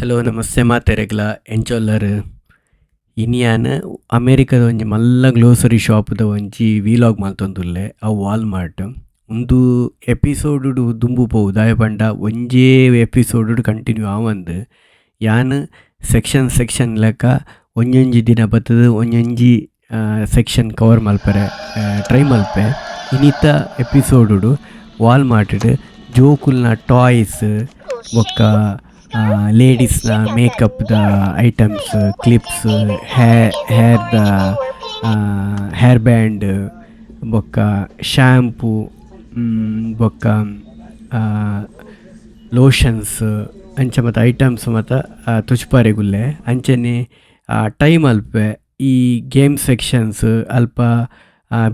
Hello namaste ಮಾತೆರೆಗ್ಲ ಎಂಚೊಲ್ಲರ್. ಇನಿಯಾನ್ ಅಮೇರಿಕದ ಒಂಜಿ ಮಲ್ಲ ಗ್ಲೋಸರಿ ಶಾಪ್ದ ಒಂಜಿ ವೀಲಾಗ್ ಮಲ್ತೊಂದುಲ್ಲೆ ಅವು ವಾಲ್ಮಾರ್ಟ್. ಉಂದು ಎಪಿಸೋಡ್ ದುಂಬು ಪೋವು ದಾಯೆ ಪಂಡ ಒಂಜೇ ಎಪಿಸೋಡ್ ಕಂಟಿನ್ಯೂ ಆವಂದ್. ಯಾನ್ ಸೆಕ್ಷನ್ ಸೆಕ್ಷನ್ ಲೆಕ್ಕ ಒಂಜೊಂಜಿ ದಿನ ಬತ್ತುದು ಒಂಜೊಂಜಿ ಸೆಕ್ಷನ್ ಕವರ್ ಮಲ್ಪರೆ ಟ್ರೈ ಮಲ್ಪೆ. ಇನಿತ ಎಪಿಸೋಡ್ ವಾಲ್ಮಾರ್ಟ್ ಜೋಕುಲ್ನ ಟಾಯ್ಸ್ ಬೊಕ್ಕ ಲೇಡೀಸ್ನ ಮೇಕಪ್ದ ಐಟಮ್ಸ್, ಕ್ಲಿಪ್ಸ್, ಹೇರ್ದ ಹೇರ್ ಬ್ಯಾಂಡ್ ಬೊಕ್ಕ ಶ್ಯಾಂಪೂ ಬೊಕ್ಕ ಲೋಷನ್ಸ್ ಅಂಚ ಮಾತ ಐಟಮ್ಸ್ ಮಾತ ತುಚ್ಪಾರೆಗುಲ್ಲೆ. ಅಂಚನೆ ಟೈಮ್ ಅಲ್ಪೆ ಈ ಗೇಮ್ ಸೆಕ್ಷನ್ಸ್ ಅಲ್ಪ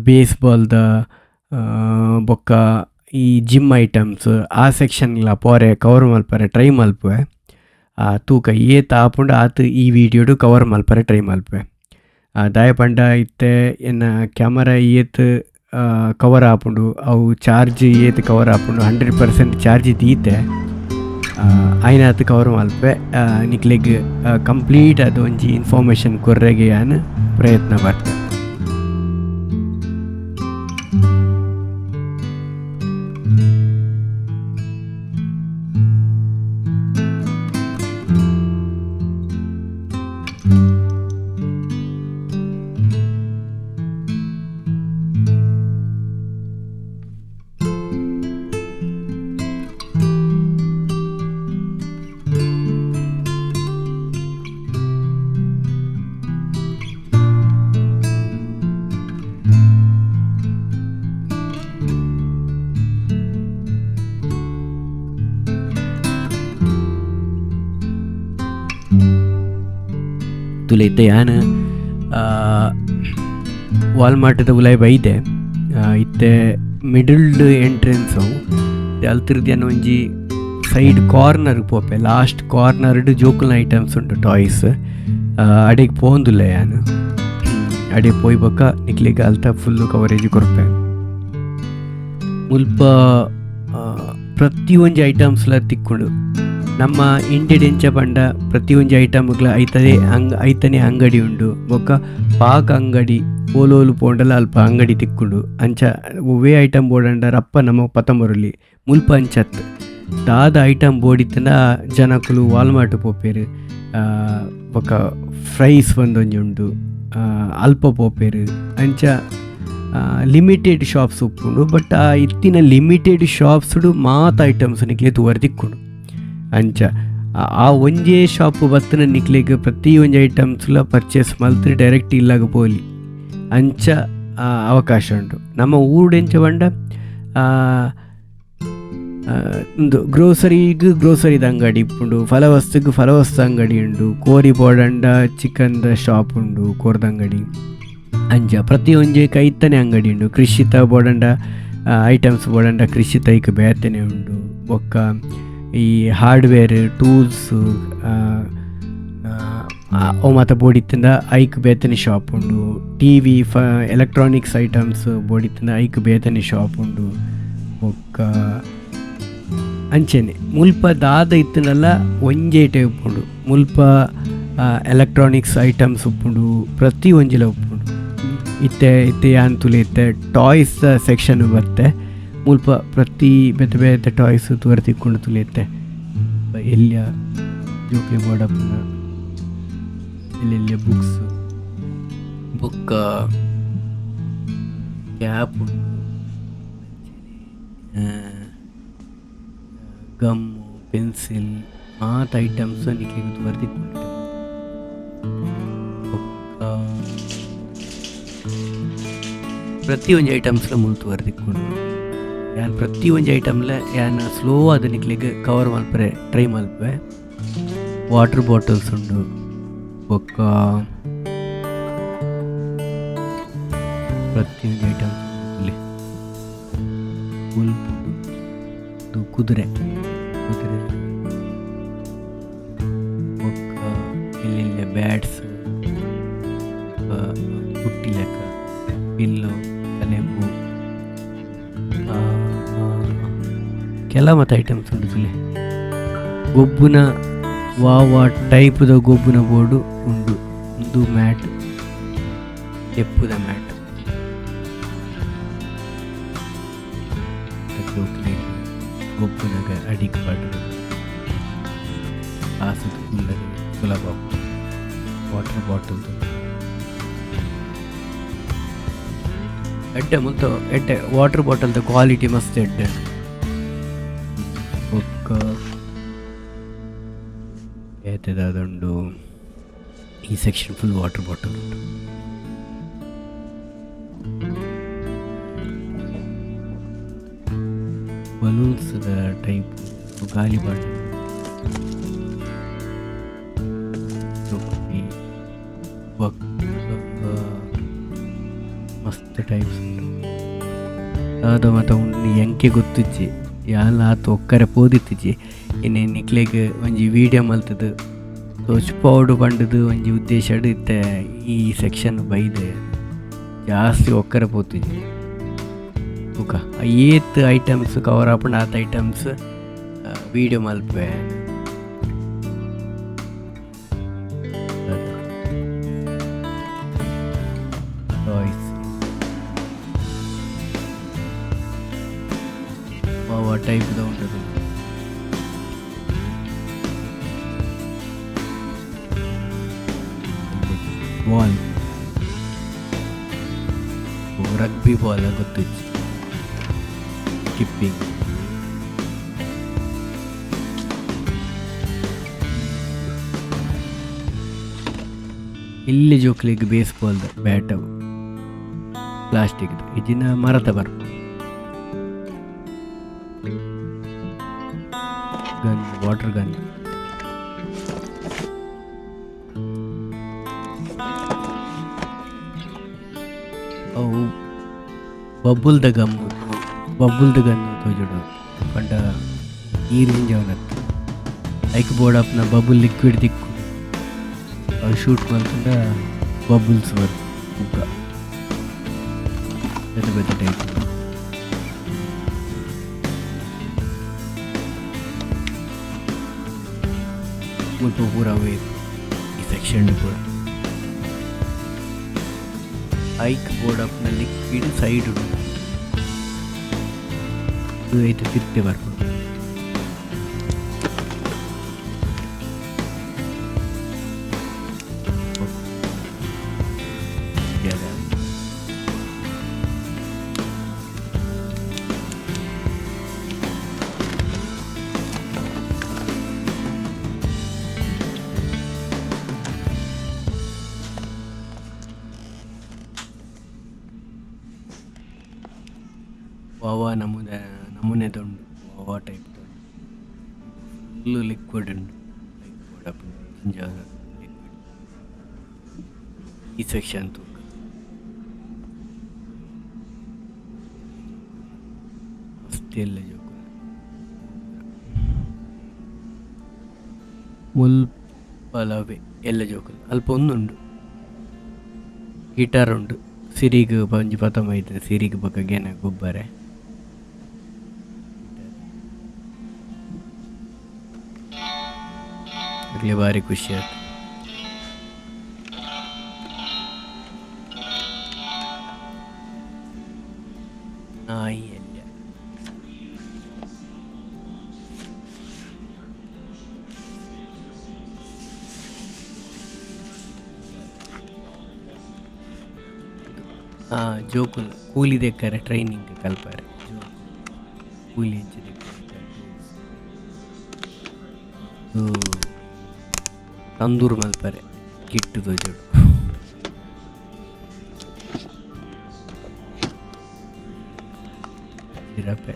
ಬೇಸ್ಬಾಲ್ದ ಬೊಕ್ಕ ಈ ಜಿಮ್ ಐಟಮ್ಸ್ ಆ ಸೆಕ್ಷನ್ಲ ಪೋರೆ ಕವರ್ ಮಲ್ಪರೆ ಟ್ರೈ ಮಲ್ಪುವೆ. ತೂಕ ಏತ್ ಆಪುಂಡು ಆತ್ ಈ ವಿಡಿಯೋಡು ಕವರ್ ಮಲ್ಪರೆ ಟ್ರೈ ಮಲ್ಪುವೆ. ದಾಯೆ ಪಂಡ ಇತ್ತೆ ಎನ್ನ ಕ್ಯಾಮರಾ ಏತ್ ಕವರ್ ಆಪುಂಡು ಅವು ಚಾರ್ಜ್ ಏತ್ ಕವರ್ ಆಪುಂಡು 100% ಚಾರ್ಜ್ ದೀತೆ ಆಯ್ನಾತ್ ಕವರ್ ಮಲ್ಪೆ. ನಿಕ್ಲೆಗ್ ಕಂಪ್ಲೀಟ್ ಅದು ಒಂಜಿ ಇನ್ಫಾರ್ಮೇಷನ್ ಕೊರ್ರೆಗೆ ಯಾನ್ ಪ್ರಯತ್ನ ಬರ್ತೆ. ತುಲೆ ಇತ್ತೆ ಯಾನ್ ವಾಲ್ಮಾರ್ಟ್ದ ಉಲಾಯಿ ಬೈದೆ. ಇತ್ತೆ ಮಿಡಲ್ ಎಂಟ್ರೆನ್ಸ್ ಅವು ಅಲ್ತಿರ್ದು ಒಂಜಿ ಸೈಡ್ ಕಾರ್ನರ್ ಪೋಪೆ. ಲಾಸ್ಟ್ ಕಾರ್ನರ್ಡ್ ಜೋಕುಲ್ನ ಐಟಮ್ಸ್ ಉಂಟು ಟಾಯ್ಸ್. ಅಡೆಗೆ ಪೋಂದುಲ್ಲ ಯಾನ್. ಅಡೆ ಪೋಯ್ ಬೊಕ್ಕ ನಿಕ್ಲೆಗ್ ಅಲ್ತ ಫುಲ್ಲು ಕವರೇಜ್ ಕೊರ್ಪೆ. ಮುಲ್ಪ ಪ್ರತಿ ಒಂಜಿ ಐಟಮ್ಸ್ಲ ತಿಕ್ಕುಂಡು. ನಮ್ಮ ಇಂಡಿಯಡ್ ಎಂಚ ಪಂಡ ಪ್ರತಿ ಒಂಜಿ ಐಟಮ್ಗ್ಲ ಐತದೆ ಐತನೆ ಅಂಗಡಿ ಉಂಡು. ಬೊಕ್ಕ ಪಾಕ ಅಂಗಡಿ ಓಲೋಲು ಪೋಂಡಲ ಅಲ್ಪ ಅಂಗಡಿ ತಿಕ್ಕುಂಡು. ಅಂಚ ಒವ್ವೇ ಐಟಮ್ ಬೋಡಂಡ ರಪ್ಪ ನಮ್ಮ ಪತಂಬರಲಿ. ಮುಲ್ಪ ಅಂಚತ್ ದಾದ ಐಟಮ್ ಬೋಡಿತ್ತಂಡ ಜನಕುಲು ವಾಲ್ಮಾರ್ಟ್ ಪೋಪೇರು. ಬೊಕ್ಕ ಫ್ರೈಸ್ ಒಂದೊಂಜಿ ಉಂಡು ಅಲ್ಪ ಪೋಪೇರು. ಅಂಚ ಲಿಮಿಟೆಡ್ ಶಾಪ್ಸ್ ಉಪ್ಪುಂಡು. ಬಟ್ ಆ ಇತ್ತಿನ ಲಿಮಿಟೆಡ್ ಶಾಪ್ಸ್ಡು ಮಾತ ಐಟಮ್ಸ್ ನಿಕ್ಲೆ ತೂವರೆ ತಿಕ್ಕುಂಡು. ಅಂಚ ಆ ಒಂಜೇ ಶಾಪ್ ಬತ್ತಿನ ನಿಕ್ಲೆಗ್ ಪ್ರತಿ ಒಂಜಿ ಐಟಮ್ಸ್ಲ ಪರ್ಚೇಸ್ ಮಲ್ತ್ ಡೈರೆಕ್ಟ್ ಇಲ್ಲಾಗ ಪೋಲಿ. ಅಂಚ ಅವಕಾಶ ಉಂಟು. ನಮ್ಮ ಊರುಡು ಎಂಚ ಪಂಡ ಉಂದು ಗ್ರೋಸರಿಗ್ ಗ್ರೋಸರಿದ ಅಂಗಡಿ ಇಪ್ಪುಂಡು, ಫಲವಸ್ತುಗ್ ಫಲವಸ್ತು ಅಂಗಡಿ ಉಂಡು, ಕೋರಿ ಬೋಡಂಡ ಚಿಕನ್ದ ಶಾಪ್ ಉಂಡು ಕೋರ್ದ ಅಂಗಡಿ. ಅಂಚ ಪ್ರತಿ ಒಂಜಿ ಕೈತನೆ ಅಂಗಡಿ ಉಂಡು. ಕೃಷಿತ ಬೋಡಂಡ ಐಟಮ್ಸ್ ಬೋಡಂಡ ಕೃಷಿತ ಐಕ್ ಬೇತೆನೆ ಉಂಡು. ಬೊಕ್ಕ ಈ ಹಾರ್ಡ್ವೇರ್ ಟೂಲ್ಸ್ ಅವು ಮಾತ ಬೋಡಿತ್ತಂಡ ಐಕ್ ಬೇತನೆ ಶಾಪ್ ಉಂಡು. ಟಿ ವಿ ಎಲೆಕ್ಟ್ರಾನಿಕ್ಸ್ ಐಟಮ್ಸ್ ಬೋಡಿತ್ತಂಡ ಐಕ್ ಬೇತನೆ ಶಾಪ್ ಉಂಡು. ಬೊಕ್ಕ ಅಂಚೆನೆ ಮುಲ್ಪ ದಾದ ಇತ್ತಂಡಲ ಒಂಜೇ ಉಪ್ಪುಂಡು. ಮುಲ್ಪ ಎಲೆಕ್ಟ್ರಾನಿಕ್ಸ್ ಐಟಮ್ಸ್ ಉಪ್ಪುಂಡು, ಪ್ರತಿ ಒಂಜಿಲ ಉಪ್ಪುಂಡು. ಇತ್ತೆ ಇತ್ತೆ ಯಾನ್ ತುಲೆ ಇತ್ತೆ ಟಾಯ್ಸ್ ಸೆಕ್ಷನ್ ಬತ್ತೆ. ಮುಲ್ಪ ಪ್ರತಿ ಬೇತೆ ಬೇತೆ ಟಾಯ್ಸ್ ತೂವರೆ ತಿಕ್ಕೊಂಡು ತುಲೆ ಇತ್ತೆ. ಎಲ್ಲಿಯ ಜೋಕ್ಲೆ ಬೋಡಪ್ಪುನ ಎಲ್ಲೆಲ್ಲಿಯ ಬುಕ್ಸ್ ಬೊಕ್ಕ ಕ್ಯಾಪ್ ಉಂಡು, ಗಮ್ಮು ಪೆನ್ಸಿಲ್ ಮಾತ ಐಟಮ್ಸ್ ನಿಕ್ಲೆಗ್ ತೂವರೆ ತಿಕ್ಕುಂಡು. ಬೊಕ್ಕ ಪ್ರತಿ ಒಂಜಿ ಐಟಮ್ಸ್ಲ ಮುಲ್ಪ ತೂವರೆ ತಿಕ್ಕುಂಡು. ಯಾನ್ ಪ್ರತಿ ಒಂಜಿ ಐಟಮ್ಲ ಯಾನ್ ಸ್ಲೋ ಆದ್ ನಿಕ್ಲೆಗ್ ಕವರ್ ಮಲ್ಪರೆ ಟ್ರೈ ಮಲ್ಪುವೆ. ವಾಟರ್ ಬಾಟಲ್ಸ್ ಉಂಡು. ಬೊಕ್ಕ ಪ್ರತಿ ಒಂಜಿ ಐಟಮ್ ಉಂಡು. ಕುದುರೆ ಕುದುರೆ ಬೊಕ್ಕ ಎಲ್ಲೆಲ್ಲ ಬ್ಯಾಟ್ಸ್ ಪುಟ್ಟಿ ಲೆಕ್ಕ ಪಿಲ್ಲೋ ಕಲೆಂಬು ಕೆಲ ಮಾತ ಐಟಮ್ಸ್ ಉಂಡು ತುಲೆ. ಗೊಬ್ಬುನ ವಾ ವಾ ಟೈಪುದ ಗೊಬ್ಬುನ ಬೋರ್ಡ್ ಉಂಡು. ಉಂದು ಮ್ಯಾಟ್ ತೆಪ್ಪುದ ಮ್ಯಾಟ್. ಜೋಕ್ಲೆಗ್ ಗೊಬ್ಬುನಗ ಅಡಿಕ್ ಪಾಡ್ರೆ ಕಾಸುದು ಕುಲ್ಲರೆ ಸುಲಭ ಆಪುಂಡು. ವಾಟರ್ ಬಾಟಲ್ ಎಡ್ಡೆ ಮುಲ್ತ ಎಡ್ಡೆ ವಾಟರ್ ಬಾಟಲ್ ದ ಕ್ವಾಲಿಟಿ ಮಸ್ತ್ ಎಡ್ಡೆ. ಬೊಕ್ಕ ಬೇತೆ ದಾದ ಉಂಡು ಈ ಸೆಕ್ಷನ್ ಫುಲ್ ವಾಟರ್ ಬಾಟಲ್ ಉಂಡು. ಬಲೂನ್ಸ್ ದ ಟೈಪ್ ಗಾಲಿ ಪಾಡ್ರೆ ಬೊಕ್ಕ ಮಸ್ತ್ ಟೈಪ್ಸ್ ಉಂಡು. ದಾದ ಮಾತ ಉಂಡು ಎಂಕೆ ಗೊತ್ತುಜ್ಜಿ ಯಾನ್ಲ ಆತ್ ಒಕ್ಕರೆ ಪೋದಿತ್ತಿಜಿ. ಇನಿ ನಿಕ್ಲೆಗ್ ಒಂಜಿ ವೀಡಿಯೋ ಮಲ್ತುದು ತೋಜ್ಪಾವೊಡು ಪಂಡುದು ಒಂಜಿ ಉದ್ದೇಶಡ್ ಇತ್ತೆ ಈ ಸೆಕ್ಷನ್ ಬೈದೆ ಜಾಸ್ತಿ ಒಕ್ಕರೆ ಪೋತುಜಿ. ಬೊಕ ಏತ್ ಐಟಮ್ಸ್ ಕವರ್ ಆಪುಂಡು ಆತ್ ಐಟಮ್ಸ್ ವೀಡಿಯೋ ಮಲ್ಪುವೆ. ಟಾಯ್ಸ್ ವಾ ಟೈಪ್ ದ ಉಂಡು. ಬಾಲ್ ರಗ್ಬಿ ಬಾಲ್ ಗೊತ್ತಿಜ್ಜಿ. ಸ್ಕಿಪ್ಪಿಂಗ್ ಇಲ್ಲಿ ಜೋಕ್ಲೆಗ್ ಬೇಸ್ ಬಾಲ್ ದ ಬ್ಯಾಟ್ ಅವು ಪ್ಲಾಸ್ಟಿಕ್ ದ ಇಜ್ಜಿಂಡ ಮರತ ಬರ್ಪುಂಡು. Gun water gun. ಅವು ಬಬ್ಬುಲ್ ದ ಗಮ್ ಬಬ್ಬುಲ್ ದ ಗನ್ ತೋಜೊಡು ಪಂಡ ನೀರ್ ದಿಂಜಾವುನತ್ತ್ ಐಕ್ ಬೋಡಾಪುನ ಬಬುಲ್ ಲಿಕ್ವಿಡ್ ತಿಕ್ಕುಂಡು ಅವು ಶೂಟ್ ಮಲ್ತುಂಡ ಬಬಲ್ಸ್ ಬರ್ಪುಂಡು ಬೊಕ ಬೇತೆ ಬೇತೆ ಟೈಪ್. ಮುಲ್ಪ ಪೂರ ಅವೇ ಈ ಸೆಕ್ಷನ್ ಪೂರ ಐಕ್ ಬೋಡಾಪುನ ಲಿಕ್ವಿಡ್ ಸೈಡ್ ಉಂಡು. ಐತ ತಿರ್ತೆ ಬರ್ಪುಂಡು. ವಾವಾ ನಮೂನೆ ನಮೂನೆದ ಉಂಡು ವಾವಾ ಟೈಪ್ ದ ಉಂಡು ಫುಲ್ಲ್ ಲಿಕ್ವಿಡ್ ಉಂಡು ಐಕ್ ಬೋಡಾಪುನ ದಿಂಜ ಲಿಕ್ವಿಡ್ ಈ ಸೆಕ್ಷನ್ ತೂಕ. ಮಸ್ತ್ ಎಲ್ಲ್ಯ ಜೋಕುಲು ಮುಲ್ಪಲವೇ ಎಲ್ಲ್ಯ ಜೋಕುಲು ಅಲ್ಪ ಉಂದುಂಡು ಗಿಟಾರ್ ಉಂಡು ಸಿರಿಗ್ ಒಂಜಿ ಪತೊಂದು ಬೈದೆರ್ ಸಿರಿಗ್ ಬೊಕ ಗೇನ ಗೊಬ್ಬರೆ. ಅಕ್ಲೆಗ್ ಬಾರಿ ಖುಷಿ ಆತು. ನಾಯಿ ಎಲ್ಯ. ಜೋಕುಲು ಕೂಲಿ ದೆಕ್ಕರೆ ಟ್ರೈನಿಂಗ್ ಕಲ್ಪರೆ ಜೋಕುಲು ಕೂಲಿ ಎಂಚ ದೆಕ್ಕುನು ತಂದೂರು ಮಲ್ಪರೆ ಕಿಟ್ಟ್ ತೋಜೊಡು. Giraffe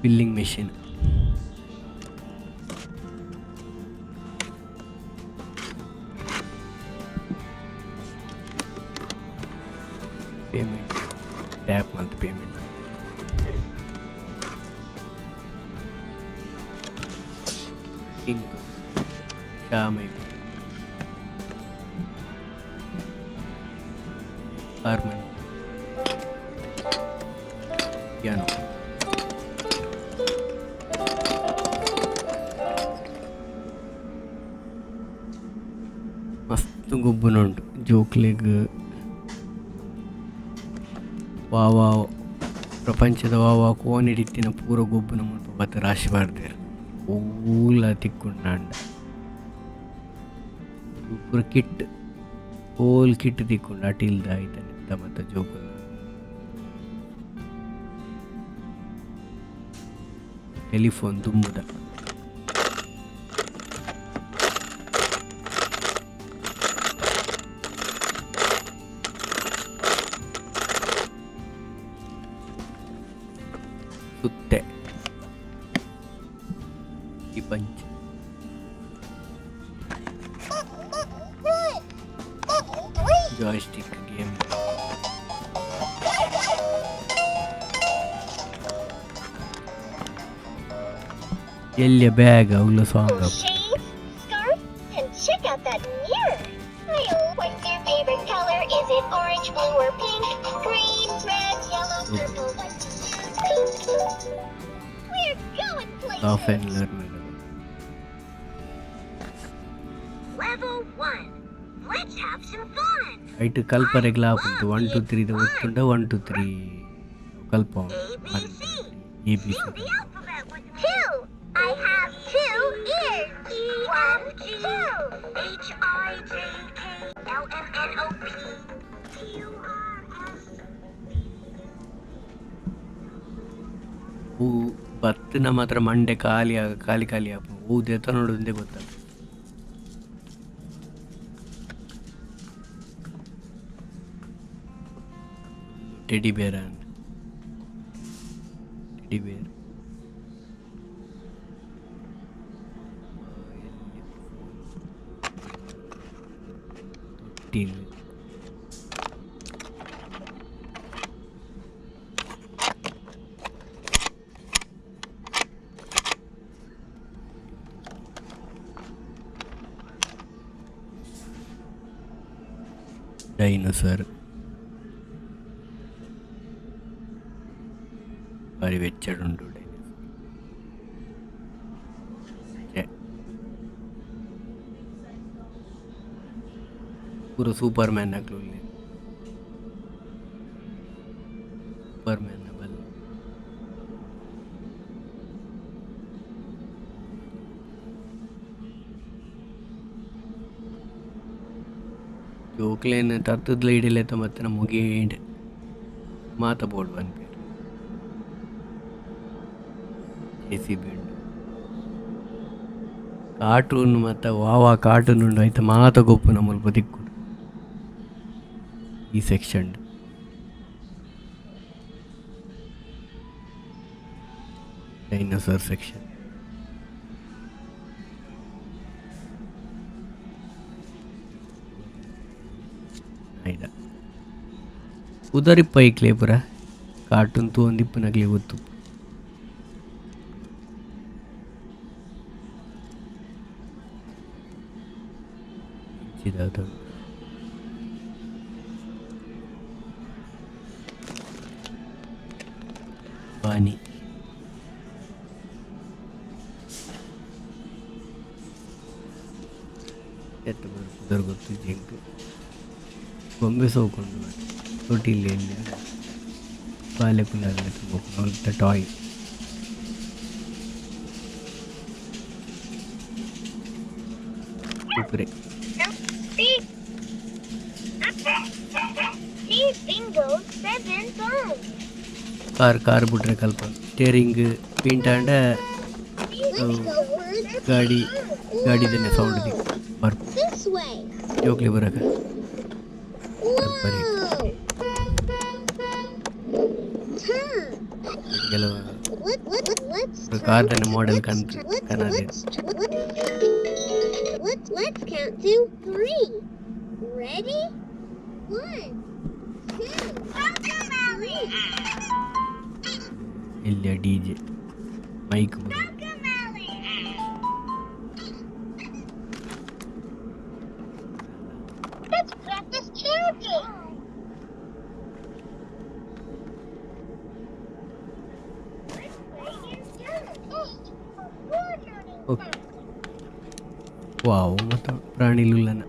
filling machine. Payment tap ಮಲ್ತ್ ಪೇಮೆಂಟ್. ಕಿಂಗ್ ಶ್ಯಾಮೈ ಹಾರ್ಮೋನಿ piano. ಮಸ್ತ್ ಗೊಬ್ಬುನ ಉಂಡು ಜೋಕ್ಲೆಗ್ ವಾ ವಾ ಪ್ರಪಂಚದ ವಾ ವಾ ಕೋಣೆಡ್ ಇತ್ತಿನ ಪೂರ ಗೊಬ್ಬುನ ಮುಲ್ಪ ಪತ್ ರಾಶಿ ಪಾಡ್ದೆರ್ ಒವುಲ ತಿಕ್ಕುಂಡಾಂಡ ಪೂರ ಕಿಟ್ ಹೋಲ್ ಕಿಟ್ ತಿಕ್ಕುಂಡು ಅಟಿಲ್ದ ಐತ ನೆತ್ತ ಮಾತ ಜೋಕುಲ್ನ ಟೆಲಿಫೋನ್ ದುಂಬುದ. ಸುತ್ತೆ ಈ ಪಂಚ್ ಜಾಯ್ಸ್ಟಿಕ್ ಗೇಮ್. ಎಲ್ಯ bag ಅವ್ಲ song. Shades, scarf, and check out that mirror. What's your favorite color? Is it orange, blue, or pink? Green, red, yellow, purple. What do you think? We're going laugh places. And learn. Level 1. Let's have some fun. ಐಟ್ ಕಲ್ಪರೆಗ್ಲ ಆಪುಂಡು 1 2 3 ದ ಒತ್ತುಂಡ 1 2 3 ಕಲ್ಪ A, B, C. A B Sing C. the alphabet with me. Two. I have two ears. E, F, G, H, I, J, K, L, M, N, O, P, Q, R, S. ಹೂ ಬತ್ತಿನ ಮಾತ್ರ ಮಂಡೆ ಖಾಲಿ ಖಾಲಿ ಖಾಲಿ ಆಪುಂಡು ಹೂ ದೆತೊನೊಡು ಗೊತ್ತಾಗ. Teddy ಬೇರ್ ಅಂದ್ ಟೆಡಿ ಬೇರ್ ತೊಟ್ಟಿಲ್ ಡೈನೋಸರ್ ಬಾರಿ ಬೆಚ್ಚಡ್ ಉಂಡು ಡೈನೋಸರ್. ಛೆ. ಪೂರ ಸೂಪರ್ ಮ್ಯಾನ್ ಅಕ್ಲು ಉಲ್ಲೆರ್. ಸೂಪರ್ ಮ್ಯಾನ್ ನ ಬಲ್ಲೆ. ಜೋಕ್ಲೆನ್ ತತ್ತುದ್ಲ ಇಡಿಲೆತ ಮತ್ತಿನ ಮುಗೀಂಡ್ ಮಾತ ಬೋಡು ಪನ್ಪೆರ್. ಜೆ.ಸಿ.ಬಿ ಉಂಡು. ಕಾರ್ಟೂನ್ ಮಾತ ವಾ ವಾ ಕಾರ್ಟೂನ್ ಉಂಡು ಐತ ಮಾತ ಗೊಬ್ಬುನ ಮುಲ್ಪ ತಿಕ್ಕುಂಡು ಈ ಸೆಕ್ಷನ್ ಡ್. Dinosaur section. ನಾಯಿದ ಪುದರಿಪ್ಪ ಐಕ್ಲೆ ಪೂರ ಕಾರ್ಟೂನ್ ತೂವೊಂದಿಪ್ಪುನಕ್ಲೆಗ್ ಗೊತ್ತು. ಇಂಚಿದ ಬಾನಿ. ಏತ್ ಪೂರ ಪುದರ್ ಗೊತ್ತಿಜ್ಜಿ ಎಂಕ್. ಗೊಂಬೆ ಶೋಕುಂಡು ತೊಟಿಲ್ ಎಲ್ಯ ಬಾಲೆ ಕುಲ್ಲೆರೆ ಅಲ್ತ ಟಾಯ್. ಸೂಪರೇ. B. See bingo seven bones. Car car ಬುಡ್ರೆ ಕಲ್ಪ ಸ್ಟೇರಿಂಗ್ ಪೀಂಟಾಂಡ Let's go further. ಗಾಡಿ ಗಾಡಿದನೆ ಸೌಂಡ್ ದಿಕ್ಕು ಬರ್ಪು. This way. ಜೋಕ್ಲೆ ಬರಕ ಕಲ್ಪರೆ. Whoa. Turn. ಕೆಲವು Let's turn. ಕಾರ್ದನೆ model Let's ಕಂತ್ turn. Let's ಕನದೆರ್. let's let's let's count to three. Ready? One, two, three. ಎಲ್ಯ DJ mic ಪೂರ. Let's practice counting. Let's play in for more learning okay. Fun. ವಾವ್ ಮಾತ ಪ್ರಾಣಿಲು ಉಲ್ಲನ.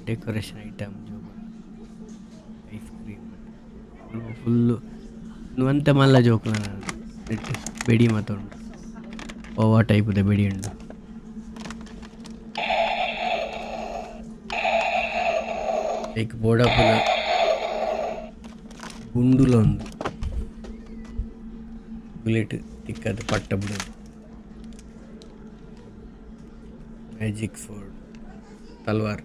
Decoration item ice cream full ಒಂತೆ ಮಲ್ಲ ಜೋಕುಲ್ನ ನೆಟ್ಟ್ ಬೆಡಿ ಮಾತ ಉಂಡು ಒವಾ type ದ ಬೆಡಿ ಉಂಡು. ಐಕ್ ಬೋಡಾಪುನ ಗುಂಡುಲ ಉಂಡು ಬುಲೆಟ್ ತಿಕ್ಕದ್ ಪಟ್ಟ ಬುಡೊಲಿ ಮ್ಯಾಜಿಕ್ ಸ್ವೋರ್ಡ್ ತಲ್ವಾರ್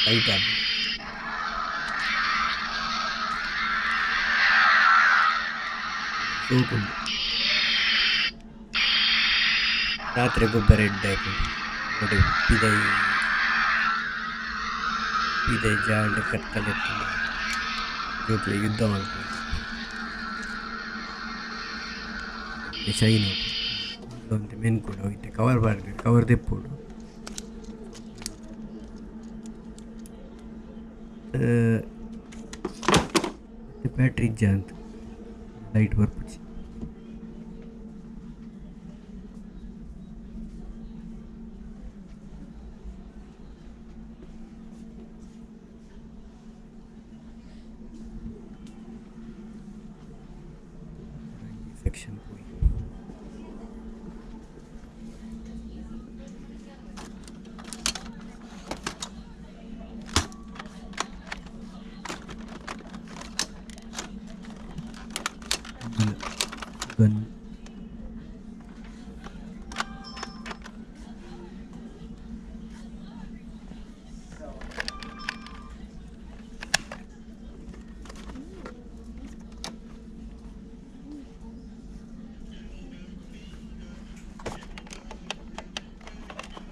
ಲೈಟ್ ಆಪುಂಡು. ಸೋಕುಂಡು ರಾತ್ರೆ ಗೊಬ್ಬೆರೆ ಎಡ್ಡೆ ಆಪುಂಡು ಬೊಕ ಪಿದಯಿ ಪಿದಯಿ ಜಾಲ್ಡ್ ಕತ್ತಲೆ ಇತ್ತುಂಡ ಜೋಕುಲು ಯುದ್ಧ ಮನ್ಪುವೆರ್ ಶೈನ್ ಆಪುಂಡು ಒಂತೆ ಮೆನ್ಕುಂಡು ಅವು ಇತ್ತೆ ಕವರ್ ಪಾಡ್ದೆರ್ ಕವರ್ ದೆಪ್ಪೊಡು. ಇತ್ತೆ ಬ್ಯಾಟ್ರಿ ಇಜ್ಜಾಂದ್ ಲೈಟ್ ಬರ್ಪುಜಿ. ಸೆಕ್ಷನ್ ಪೋಯಿ. ಗನ್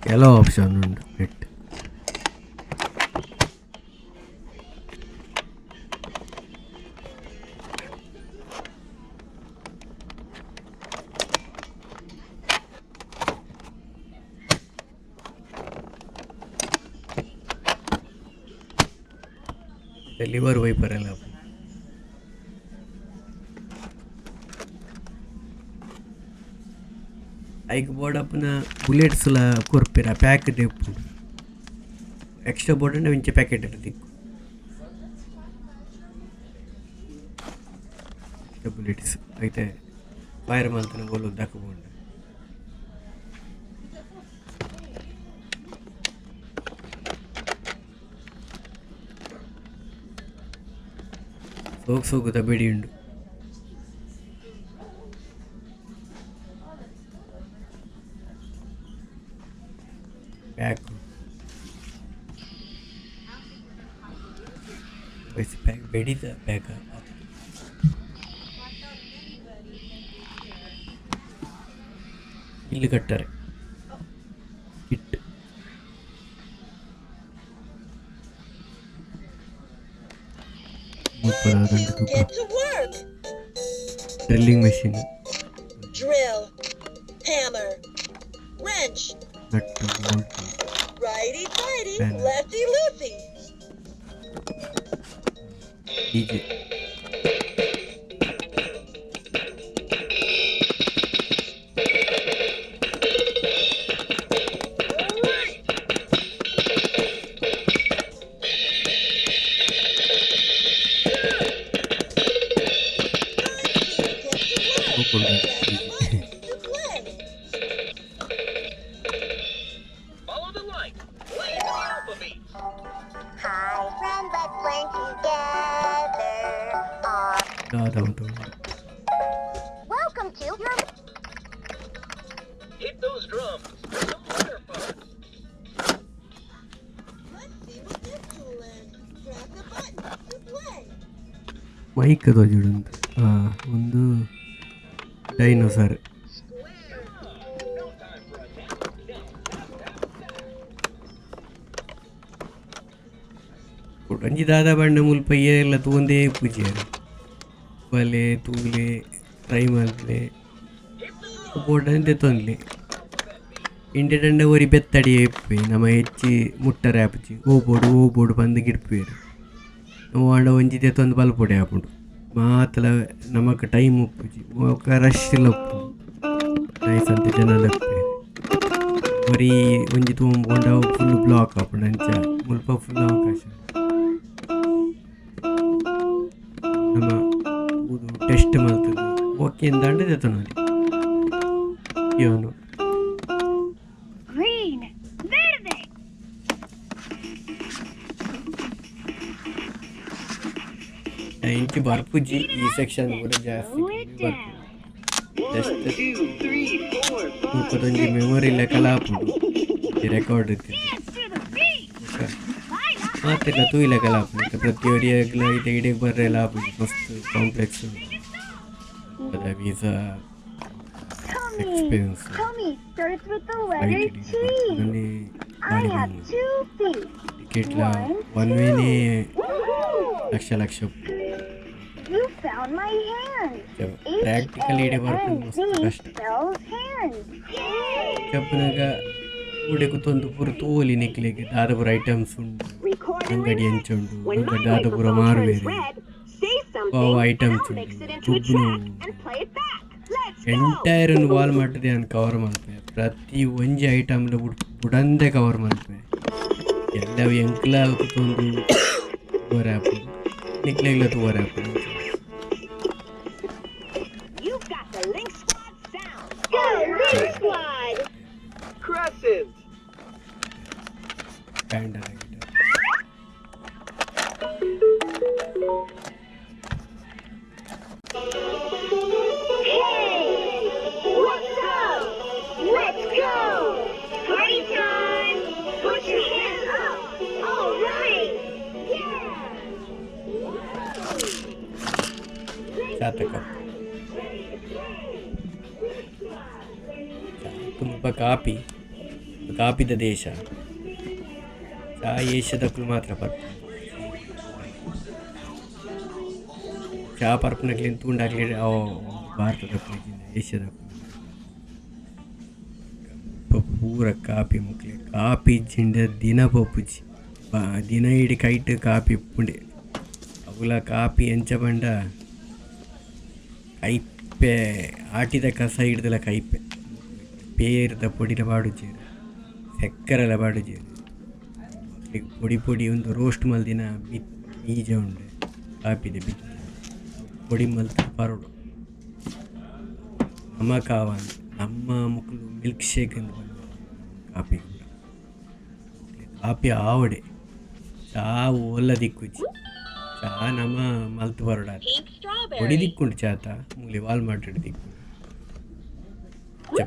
ಕೆಲವು ಆಪ್ಷನ್ ಉಂಡು ನೆಟ್ಟ್. ಲಿವರ್ ವೈಪರ್ ಎಲ್ಲ ಐಕ್ ಬೋಡಾಪುನ ಬುಲೆಟ್ಸ್ ಲ ಕೊರ್ಪೆರ್ ಆ ಪ್ಯಾಕ್ ಡೆ ಇಪ್ಪುಂಡು ಎಕ್ಸ್ಟ್ರಾ ಬೋಡಾಂಡ ಇಂಚ ಪ್ಯಾಕೆಟ್ ಡ್ ತಿಕ್ಕು ಎಕ್ಸ್ಟ್ರಾ ಬುಲೆಟ್ಸ್ ಐತೆ ಫೈರ್ ಮಲ್ತುಂಡ ಓಲು ದಕ್ ಪೋಂಡ. ಸೋಕು ಸೋಕುದ ಬೆಡಿ ಉಂಡು. ಪ್ಯಾಕ್ ಪ್ಯಾಕ್ ಬೆಡಿತ ಪ್ಯಾಕ್ ಇಲ್ಲ್ ಕಟ್ಟರೆ ಕಿಟ್. ಮುಲ್ಪ Time ದಾದಂಡ to ತೂಕ get to work. Drilling machine. Drill, hammer, wrench, nut bolt righty tighty, spanner. Lefty loosey. DJ. Time to get to work. ಸೋಕುಂಡು Press the DJ. button to play. Follow the light. Play the alphabet. Hi, friend, let's learn together. R. ದಾದ ಮಾತ ಉಂಡು. Welcome to your Hit those drums for some letter fun. Let's see what this tool is. Press the button to play. Mic ತೋಜುಂಡು ಉಂದು dinosaur. Square. No time for a nap. Now, tap, tap, tap. ಒಂಜಿ ದಾದ ಪಂಡ ಮುಲ್ಪ ಏರೆಲ ತೂವೊಂದೇ ಇಪ್ಪುಜೆರ್ ಬಲೆ ತೂಲೆ try ಮಲ್ಪುಲೆ ಬೋಡಾಂಡ ದೆತೊನ್ಲೆ ಇಂಡೆಡಂಡ ಒರಿ ಬೆತ್ತಡಿ ಇಪ್ಪುವೆ ನಮ ಹೆಚ್ಚಿ ಮುಟ್ಟರೆ ಆಪುಜಿ ಓ ಬೋಡು ಓ ಬೋಡು ಪಂದ್ ಗಿಡ್ಪುವೆರ್ ನಮ ಆಂಡ ಒಂಜಿ ದೆತೊಂದು ಬಲ್ಪೊಡೆ ಆಪುಂಡು ಮಾತಲ ನಮಕ್ ಟೈಮ್ ಉಪ್ಪುಜಿ ಬೊಕ ರಶ್ ಲ ಉಪ್ಪುಂಡು ನೈಸ್ ಅಂತೆ ಜನಲ ಇಪ್ಪುವೆರ್ ಒರಿ ಒಂಜಿ ತೂವೊಂದು ಪೋಂಡ ಅವು ಫುಲ್ ಬ್ಲಾಕ್ ಆಪುಂಡು ಅಂಚ ಮುಲ್ಪ ಫುಲ್ ಅವಕಾಶ. ನಮ ತೂದು ಟೆಸ್ಟ್ ಮಲ್ತುದು ಓಕೆ ಇಂದಾಂಡ ದೆತೊನೊಲಿ ಇವನು. Green. Verde. ಇಂಚಿ ಬರ್ಪುಜಿ ಈ ಸೆಕ್ಷನ್ ಪೂರ ಜಾಸ್ತಿ Slow it ಬರ್ಪುಜಿ. Down. Just ಮುಲ್ಪದೊಂಜಿ ಮೆಮೊರಿ ಲೆಕಲ ಆಪುಂಡು ರೆಕಾರ್ಡ್ ಇತ್ತಿದ್ದು. Dance to the beat. ಮಾತೆಲ್ಲ ತೂಯಿಲೆಕಲ ಆಪುಂಡು. ಪ್ರತಿ ಒರಿಯಗ್ಲ ಇಡೆ ಇಡೆಗ್ ಬರ್ರೆಲ ಆಪುಜಿ, ಮಸ್ತ್ ಕಾಂಪ್ಲೆಕ್ಸ್ ಉಂಡು visa. Tommy. Expense. Tommy starts with the letter flight T. I have two feet. ಟಿಕೆಟ್ಲ One, one two. ವೇನೇ Woohoo! Lakh lakh. You found my hand. Practical ಇಡೆ ಬರ್ಪುಂಡು ಮಸ್ತ್ H-A-N-D ಕಷ್ಟ. Spells hand. ಜಪ್ಪುನಗ ಊಡೆ ಕುತ್ತೊಂದು ಪೂರ ತೂವೊಲಿ ನಿಕ್ಲೆಗ್ ದಾದ ಪೂರ ಐಟಮ್ಸ್ ಉಂಡು, Record and ಅಂಗಡಿ relax. ಎಂಚ ಉಂಡು, When ಮುಲ್ಪ my ದಾದ ಪೂರ microphone turns ಮಾರುವೆರ್, red, say something wow and items I'll mix ಉಂಡು, it into a ಗೊಬ್ಬುನು track and play it back. Let's go! Entire ಒಂದು ವಾಲ್ ಮಟ್ಟದ ಯಾನ್ ಕವರ್ ಮಲ್ಪೆ. ಪ್ರತಿ ಒಂಜಿ ಐಟಮ್ ಬುಡಂದೆ ಕವರ್ ಮಲ್ಪೆ. ಎಲ್ಲವು ಎಂಕ್ಲ ಕುತ್ತೊಂದು ತೂವರೆ ಆಪುಂಡು, ನಿಕ್ಲೆಗ್ಲ ತೂವರೆ ಆಪುಂಡು. You've got the Link Squad sound. Go Link Squad! Crescent. Panda. Hey! What's up? Let's go! Party time! Put your hands up! All right! Yeah! ಚಾತ ಕಪ್ ಮುಲ್ಪ ಕಾಪಿ, ಕಾಪಿದ ದೇಶ. ಚಾ ಏಷ್ಯಾದಕುಲು ಮಾತ್ರ ಪರ್ಪುನು. ಚಾ ಪರ್ಪುನಕ್ಲೆನ್ ತೂಂಡ ಅಕ್ಲೆಗ್ ಅವು ಭಾರತದಕುಲು, ಏಷ್ಯಾದಕುಲು. ಪೂರ ಕಾಪಿ ಮುಕ್ಲೆ. ಕಾಪಿ ಇಜ್ಜಿಂಡ ದಿನ ಪೋಪುಜಿ. ದಿನ ಇಡೀ ಕೈಟ್ ಕಾಪಿ ಇಪ್ಪುಂಡೆ. ಅವುಲ ಕಾಪಿ ಎಂಚ ಪಂಡ ಕೈಪೆ, ಆಟಿದ ಕಸ ಹಿಡ್ದಲ ಕೈಪೆ. ಪೇರ್ದ ಪೊಡಿಲ ಪಾಡುಜೆರ್, ಸೆಕ್ಕರೆಲ ಪಾಡುಜೆರ್. ಪೊಡಿ ಪೊಡಿ ಒಂದು ರೋಸ್ಟ್ ಮಲ್ದಿನ ಬೀಜ ಉಂಡು, ಕಾಪಿದ ಬಿತ್ತಿ, ಪೊಡಿ ಮಲ್ತ್ ಪರೊಡು. ನಮಕ್ ಆವಂದ್, ನಮ್ಮ ಮೊಕುಲು ಮಿಲ್ಕ್ ಶೇಕ್ ಇಂದ್ ಪನ್ಪೆರ್ ಕಾಪಿ. ಕಾಪಿ ಆವಡೆ, ಚಾ ಓಲ ತಿಕ್ಕುಜಿ. ಚಾ ನಮ ಮಲ್ತ್ ಪರೊಡಾತೆ. Pink ಪೊಡಿ strawberry. ತಿಕ್ಕುಂಡು ಚಾತ ಮೂಲೆ ವಾಲ್ಮಾರ್ಟ್ ತಿಕ್ಕುಂಡು.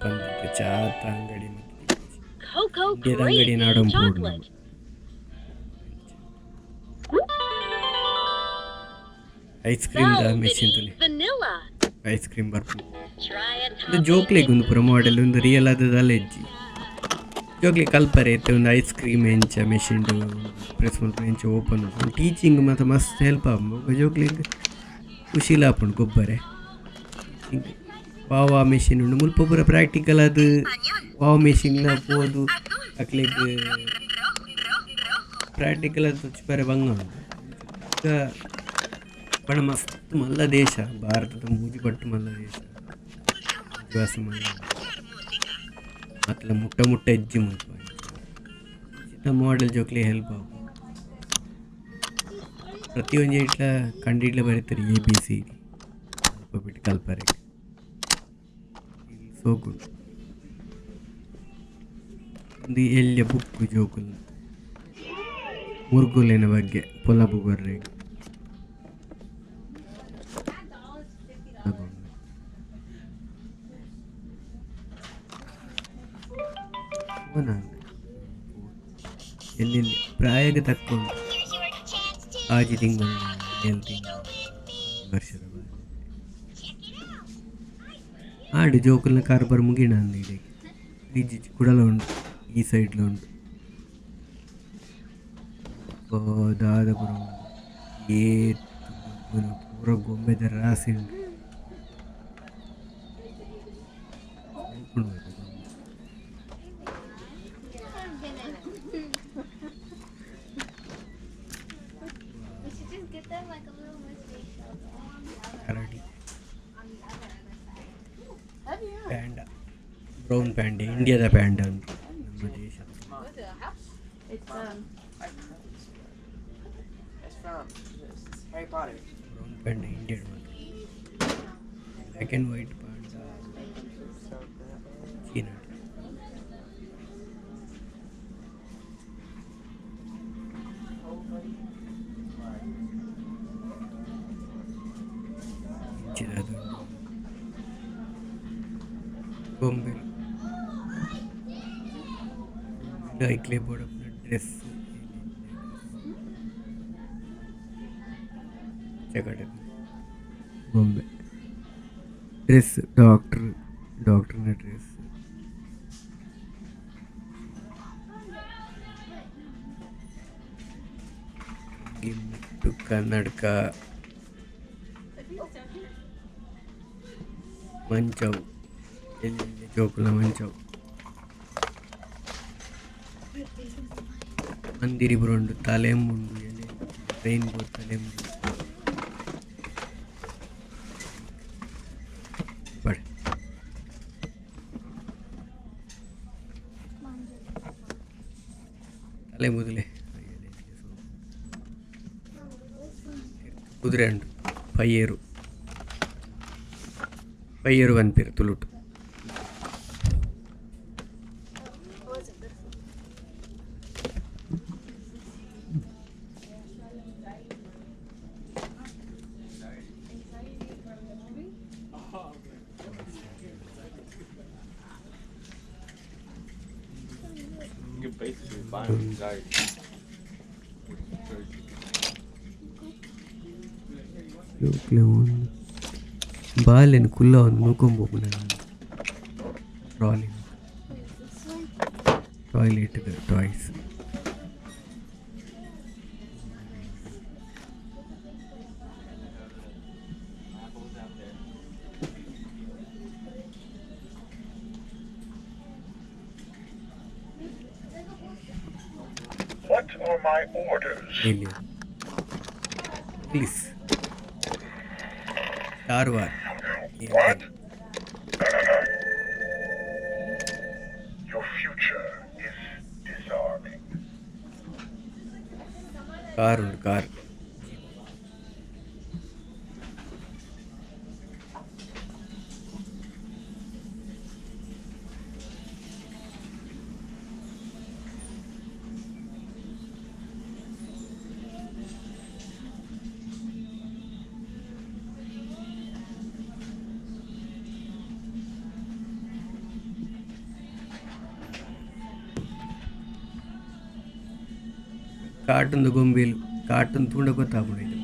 ಪಂದ್ ಚಾತ ಅಂಗಡಿ ಮಾತ ತಿಕ್ಕುಜಿ. Cocoa ಇಂಡಿಯಾದ ಅಂಗಡಿ crazy ನಾಡೊಂದು ಬೋಡು. Chocolate. Ice cream the machine Velvety ತೂಲೆ. Vanilla. Ice cream ಬರ್ಪುಂಡು. Try a ಉಂದು topping. ಜೋಕ್ಲೆಗ್ ಉಂದು ಪೂರ ಮಾಡೆಲ್. ಉಂದು ರಿಯಲ್ ಆದ್ ದಾಲ ಇಜ್ಜಿ. ಜೋಕ್ಲೆಗ್ ಕಲ್ಪರೆ ಇತ್ತೆ ಒಂದು ಐಸ್ ಕ್ರೀಮ್ ಎಂಚ ಮೆಷಿನ್ ಪ್ರೆಸ್ ಮಲ್ಪುನ, ಎಂಚ ಓಪನ್ ಮಲ್ಪುನ, ಟೀಚಿಂಗ್ ಮಾತ ಮಸ್ತ್ ಹೆಲ್ಪ್ ಆಪುಂಡು. ಬೊಕ ಜೋಕ್ಲೆಗ್ ಖುಷಿಲ ಆಪುಂಡು ಗೊಬ್ಬರೆ. ವಾ ವಾ ಮೆಷಿನ್ ಉಂಡು ಮುಲ್ಪ ಪೂರ ಪ್ರಾಕ್ಟಿಕಲ್ ಆದ್. ವಾವ್ ಮೆಷಿನ್ ಲ ಪೋದು ಅಕ್ಲೆಗ್ ಪ್ರಾಕ್ಟಿಕಲ್ ಆದ್ ತೋಜಿಪರೆ ಬಂಗ ಉಂಡು. ಬೊಕ ಪಂಡ ಮಸ್ತ್ ಮಲ್ಲ ದೇಶ ಭಾರತದ, ಮೂಜಿ ಪಟ್ಟ್ ಮಲ್ಲ ದೇಶ ನಿವಾಸ ಮಲ್ಲ ಮಾತಲ ಮುಟ್ಟ ಮುಟ್ಟ ಇಜ್ಜಿ ಮುಲ್ಪ. ಇಂಚಿನ ಮಾಡೆಲ್ ಜೋಕ್ಲೆಗ್ ಹೆಲ್ಪ್ ಆವು. ಪ್ರತಿಯೊಂಜಿ ಐಟ್ಲ ಕಂಡಿಡ್ಲ ಬರೆತೆರ್ ಎ ಬಿ ಸಿ ಡಿ ಆಲ್ಫಾಬೆಟ್ ಕಲ್ಪರೆ ಸೋಕುಂಡು. ಉಂದು ಎಲ್ಯ ಬುಕ್ ಜೋಕುಲ್ನ, ಮುರ್ಗೊಲೆನ ಬಗ್ಗೆ ಪೊಲಬು ಕೊರ್ರೆಗ್. ಎಲ್ಲೆಲ್ಲಿ ಪ್ರಾಯಗ್ ತಕ್ಕ ಉಂಡು. Here's your chance to ಆಜಿ ತಿಂಗಳು, ಏಳ್ ತಿಂಗಳು, ವರ್ಷದ. Check it out. ಆಂಡ್ ಜೋಕುಲ್ನ ಕಾರ್ಬಾರ್ ಮುಗಿಣ ಅಂದ್ ಇಡೆಗ್ ಇಜ್ಜಿ, ಕುಡಲ ಉಂಡು, ಈ ಸೈಡ್ಲ ಉಂಡು. ದಾದ ಪೂರ ಉಂಡು, ಏತ್ ಗೊಬ್ಬುನ ಪೂರ ಗೊಂಬೆದ ರಾಸಿ ಉಂಡು. ಉಂಡು ಗೊಂಬೆ. We should just get them like a little mystery show. ಕರಡಿ, ಪ್ಯಾಂಡ, ಬ್ರೌನ್ ಪ್ಯಾಂಡ, ಇಂಡಿಯಾದ ಪ್ಯಾಂಡ ಉಂಟು, ನಮ್ಮ ದೇಶದ. It's It's Harry Potter. Brown ಪಂಡ ಇಂಡಿಯನ್ ಮಾತ್ರ. ಬ್ಲ್ಯಾಕ್ ಆ್ಯಂಡ್ ವೈಟ್ ಪಂಡ ಚೀನಾ. ಇಂಚಿನ ಗೊಂಬೆಲು ಐಕ್ಲೆ ಬೋಡಾಪುನ ಡ್ರೆಸ್ ಚಕಟೆ ಗೊಂಬೆ ಡ್ರೆಸ್ ಡಾಕ್ಟರ್ ಡಾಕ್ಟರ್ನ ಡ್ರೆಸ್ ಗಿಮ್ಮು ಕನ್ನಡಕ ಮಂಚವು ಎಲ್ಲಿ ಜೋಕುಲ್ನ ಮಂಚವು ಮಂದಿರಿ ಪೂರ ಉಂಡು ತಲೆಂಬು ಉಂಡು ಎಲೆ ರೈನ್ಬೋ ತಲೆಂಬು ಬಡೆ ತಲೆಂಬುದುಲೆ ಕುದುರೆ ಉಂಡು ಪಯ್ಯೇರು ಪಯ್ಯೇರು ಪನ್ಪೆರ್ ತುಳುಟು. Oh, it's a beautiful. You can basically buy anxiety. ಜೋಕ್ಲೆ ಒಂದು ಬಾಲೆನ್ ಕುಲ್ಲವೊಂದು ನೂಕೊಂದು trolley toilet toys. What are my orders? Alien. Please. Star War. What? Your future is disarming. Car ಉಂಡು ಕಾರ್. ಕಾಟೊಂದು ಗೊಂಬೆಲು ಕಾಟೊಂದು ತೂಂಡ ಗೊತ್ತಾಪುಂಡು ಐತ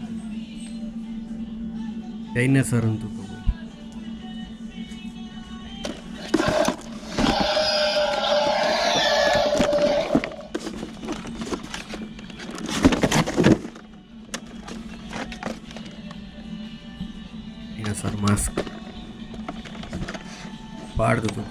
ಡೈನೋಸಾರ್ ಒಂದು ತೂಕ. ಡೈನೋಸಾರ್ ಮಾಸ್ಕ್ ಪಾಡ್ದು ತೂಕ.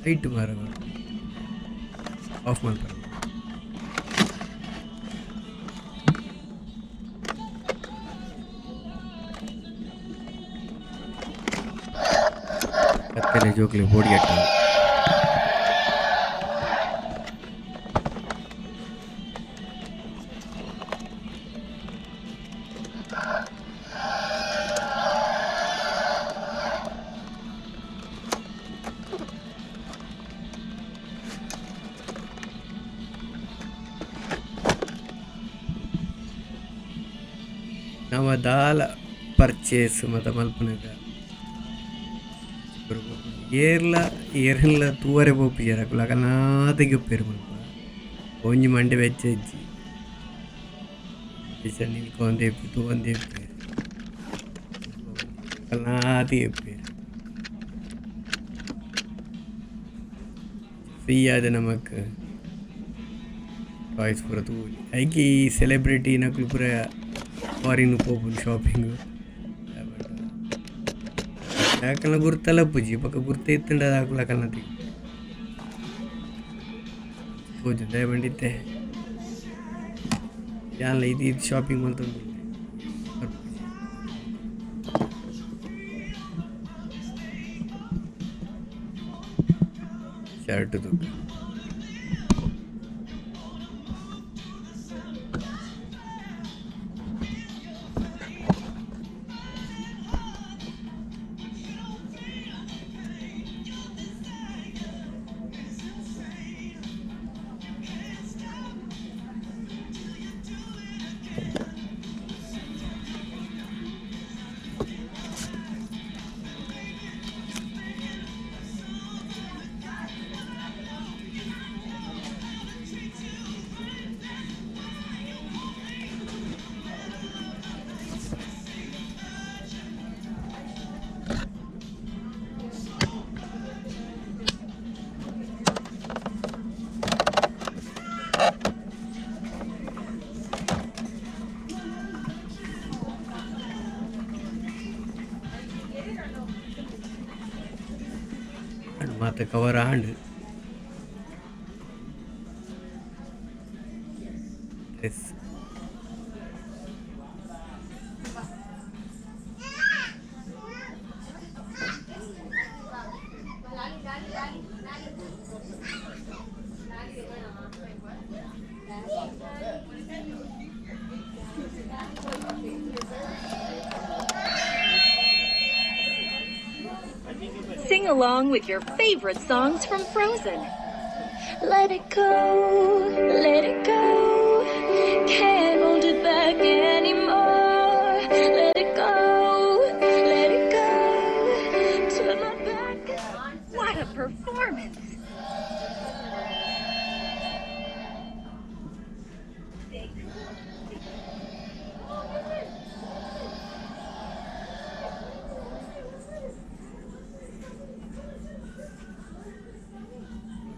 ಲೈಟ್ ಮಾರ of ಮಲ್ಪರೆ. ಕತ್ತಲೆ ಜೋಕ್ಲೆ ಪೋಡಿಗೆಟ್ಟ. ನಮ ದಾಲ ಪರ್ಚೇಸ್ ಮಾತ ಮಲ್ಪುನಗ ಏರ್ಲ ಏರೆನ್ಲ ತೂವರೆ ಪೋಪುಜೆರ್ ಅಕುಲು ಅಕಲ್ನಾತೆಗ್ ಇಪ್ಪೆರ್ ಮುಲ್ಪ ಒಂಜಿ ಮಂಡೆ ಬೆಚ್ಚ ಇಜ್ಜಿ ನಿಲ್ಕೊಂದೆ ಇಪ್ಪು ತೂವೊಂದೆ ಇಪ್ಪೆರ್ ಅಕಲ್ನಾತೆಗ್ ಇಪ್ಪೆರ್. ಫ್ರೀ ಆದ್ ನಮಕ್ ಟಾಯ್ಸ್ ಪೂರ ತೂವೊಲಿ. ಐಕ್ ಈ ಸೆಲೆಬ್ರಿಟಿ ನಕುಲು ಪೂರ ಫಾರಿನ್ ಪೋಪುನು ಶಾಪಿಂಗ್. ಅಕಲ್ನ ಗುರ್ತಲ ಪೂಜಿ ಬೊಕ ಗುರ್ತ ಇತ್ತುಂಡ ಅಕುಲು ಅಕಲ್ನ ಪೂಜೆ ದಾಯೆ ಪಂಡಿತ್ತೆ ಯಾನ್ಲ ಇದು ಇದು ಶಾಪಿಂಗ್ ಮಂತೊಂದು ಶರ್ಟ್ ತೂಕ. ಮಾತ cover and dress. Sing along with your favorite songs from Frozen. Let it go, let it go. Can't hold it back anymore. Let it go, let it go. Turn my back. What a performance!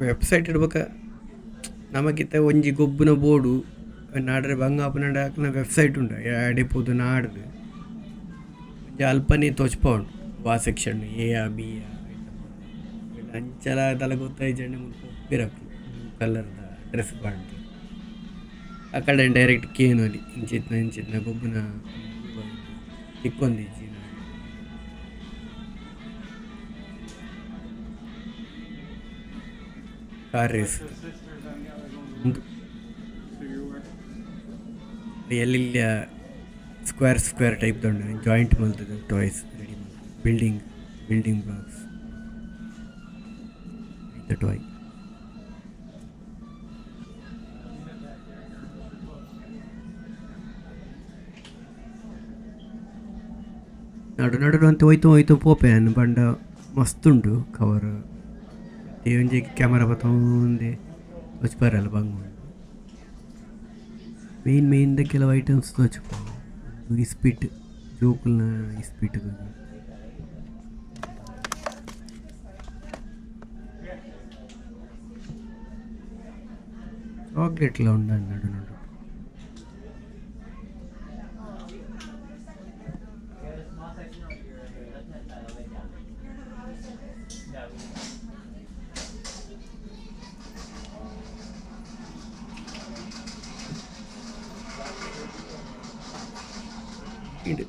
Website ಇಡ್ಬೇಕ ನಮಗಿತ್ತ ಒಂಜಿ ಗೊಬ್ಬುನ ಬೋಡು ನಾಡ್ರೆ ಬಂಗ ಆಪುನಂಡ ಅಕ್ಲ್ನ website ಉಂಡು ಅಡೆ ಪೋದು ನಾಡ್ದು ಒಂಜಿ ಅಲ್ಪನೇ ತೋಜ್ಪಾವುಂಡು ವಾ ಸೆಕ್ಷನ್ ಎ ಆ ಬಿ ಆ ಅಂಚಲ ದಾಲ ಗೊತ್ತಾಯಿಜಂಡ ಮುಲ್ಪ ಉಪ್ಪೆರ್ ಅಕ್ಲು ಬ್ಲೂ ಕಲರ್ದ ಡ್ರೆಸ್ ಪಾಡ್ದ್ ಆ ಕಡೆ ಡೈರೆಕ್ಟ್ ಕೇನೊಲಿ ಇಂಚಿತ್ನ ಇಂಚಿತ್ನ ಗೊಬ್ಬುನ ತಿಕ್ಕೊಂದಿಜ್ಜಿ. ಕಾರ್ ರೇಸ್ ಉಂದು ಎಲ್ಲೆಲ್ಲ ಸ್ಕ್ವೇರ್ ಸ್ಕ್ವೇರ್ ಟೈಪ್ ಉಂಡು ಜಾಯಿಂಟ್ ಮಲ್ತುದು ಟಾಯ್ಸ್ ರೆಡಿ ಮಲ್ತುದು ಬಿಲ್ಡಿಂಗ್ ಬಿಲ್ಡಿಂಗ್ ಬ್ಲಾಕ್ಸ್ ಐತ ಟಾಯ್. ನಡು ನಡು ಅಂತೆ ಹೋಯ್ತು ಹೋಯ್ತು ಪೋಪೆ ಯಾನ್ ಪಂಡ ಮಸ್ತ್ ಉಂಡು ಕವರ್ ಒಂಜಿ ಕ್ಯಾಮರಾ ಪತೊಂದೆ ತೋಜ್ಪಾರಲ್ಲ ಬಂಗ ಉಂಡು ಮೇನ್ ಮೇನ್ ದ ಕೆಲವು ಐಟಮ್ಸ್ ತೋಜುಂಡು ಇಸ್ಪೀಟ್ ಜೋಕುಲ್ನ ಇಸ್ಪೀಟ್ ತೋಜುಂಡು. ಚಾಕ್ಲೇಟ್ ಲ ಉಂಡು ನಡು ನಡು. ಇದು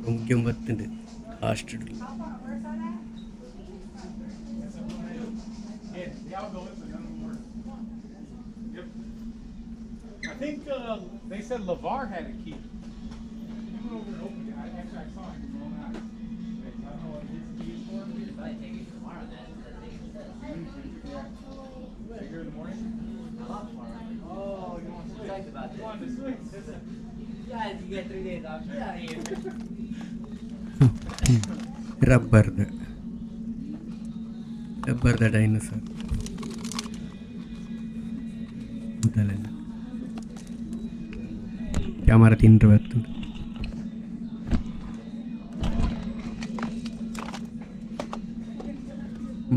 ಮುಖ್ಯ ಬತ್ತುಂಡು last. Yeah, they all go in, but none of them work. Yep. I think they said LeVar had a key. He went over and opened it. Actually, I saw it with my own eyes. Okay, so I don't know what his key is for. Yeah. Are you here in the morning? Oh, you want to switch? You wanted to switch? Yeah, you get 3 days off. Get out of here. ರಬ್ಬರ್ದ ರಬ್ಬರ್ದ dinosaur ಮುದಲೆಲ್ಲ camera ತಿಂಡ್ರೆ ಬರ್ತುಂಡು.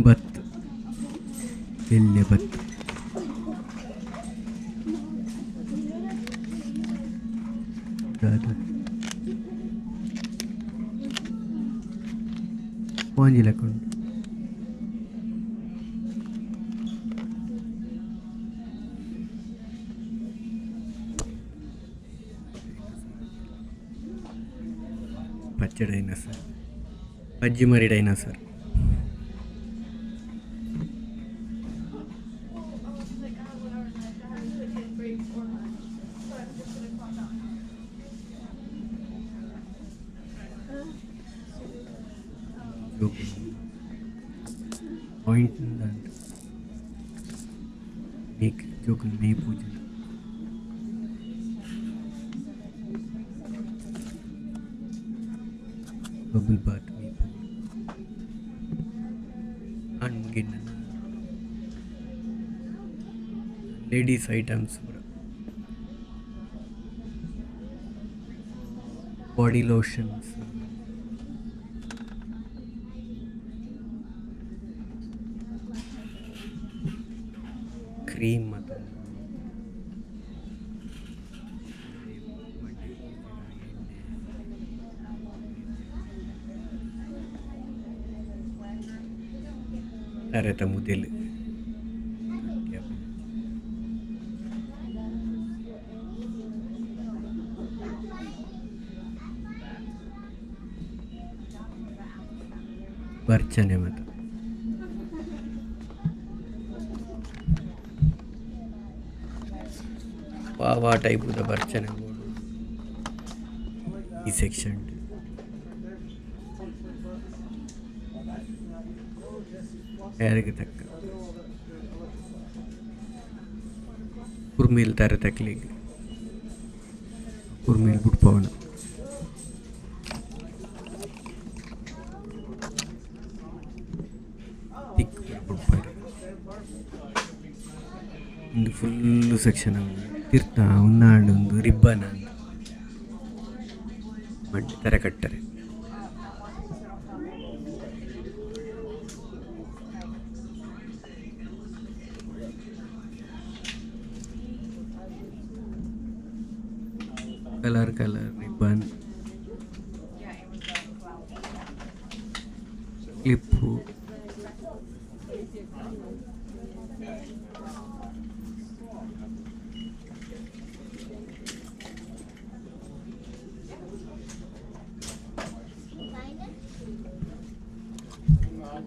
ಬತ್ತು ಎಲ್ಯ ಬತ್ತು ದಾದ. Sponge ಲೆಕ ಉಂಡು. ಪಚ್ಚೆ dinosaur ಪಜ್ಜಿ ಮರಿ dinosaur. Point make ಜೋಕುಲು May ಪೂಜುನ. Bubble Baat ಮೀಪುನಿ ಆಣ್ ಮುಗಿಂಡ ಲೇಡೀಸ್ ಐಟಮ್ಸ್ ಪೂರ ಬಾಡಿ ಲೋಷನ್ಸ್ ಕ್ರೀಮ್ ಮಾತ ಉಂಡು. ತರೆತ ಮುದೆಲ್ ಬರ್ಚನೆ ಮಾತ. ವಾ ವಾ ಟೈಪುದ ಬರ್ಚನೆ ಬೋಡು ಈ ಸೆಕ್ಷನ್ ಡ್. ಏರೆಗ್ ತಕ್ಕ ಕುರ್ಮಿಲ್ ತರೆತಕ್ಲೆಗ್ ಕುರ್ಮಿಲ್ ಬುಡ್ಪವುನ. ತಿಕ್ ಪೂರ ಬುಡ್ಪೆರ್ ಉಂದು ಫುಲ್ಲ್ ಸೆಕ್ಷನ್ ತಿರ್ತ ಉಂದಾಂಡ್ ಉಂದು ರಿಬ್ಬನ್ ಅಂದ್ ಮಂಡೆ ತರೆ ಕಟ್ಟರೆ. Colour colour ribbon clip.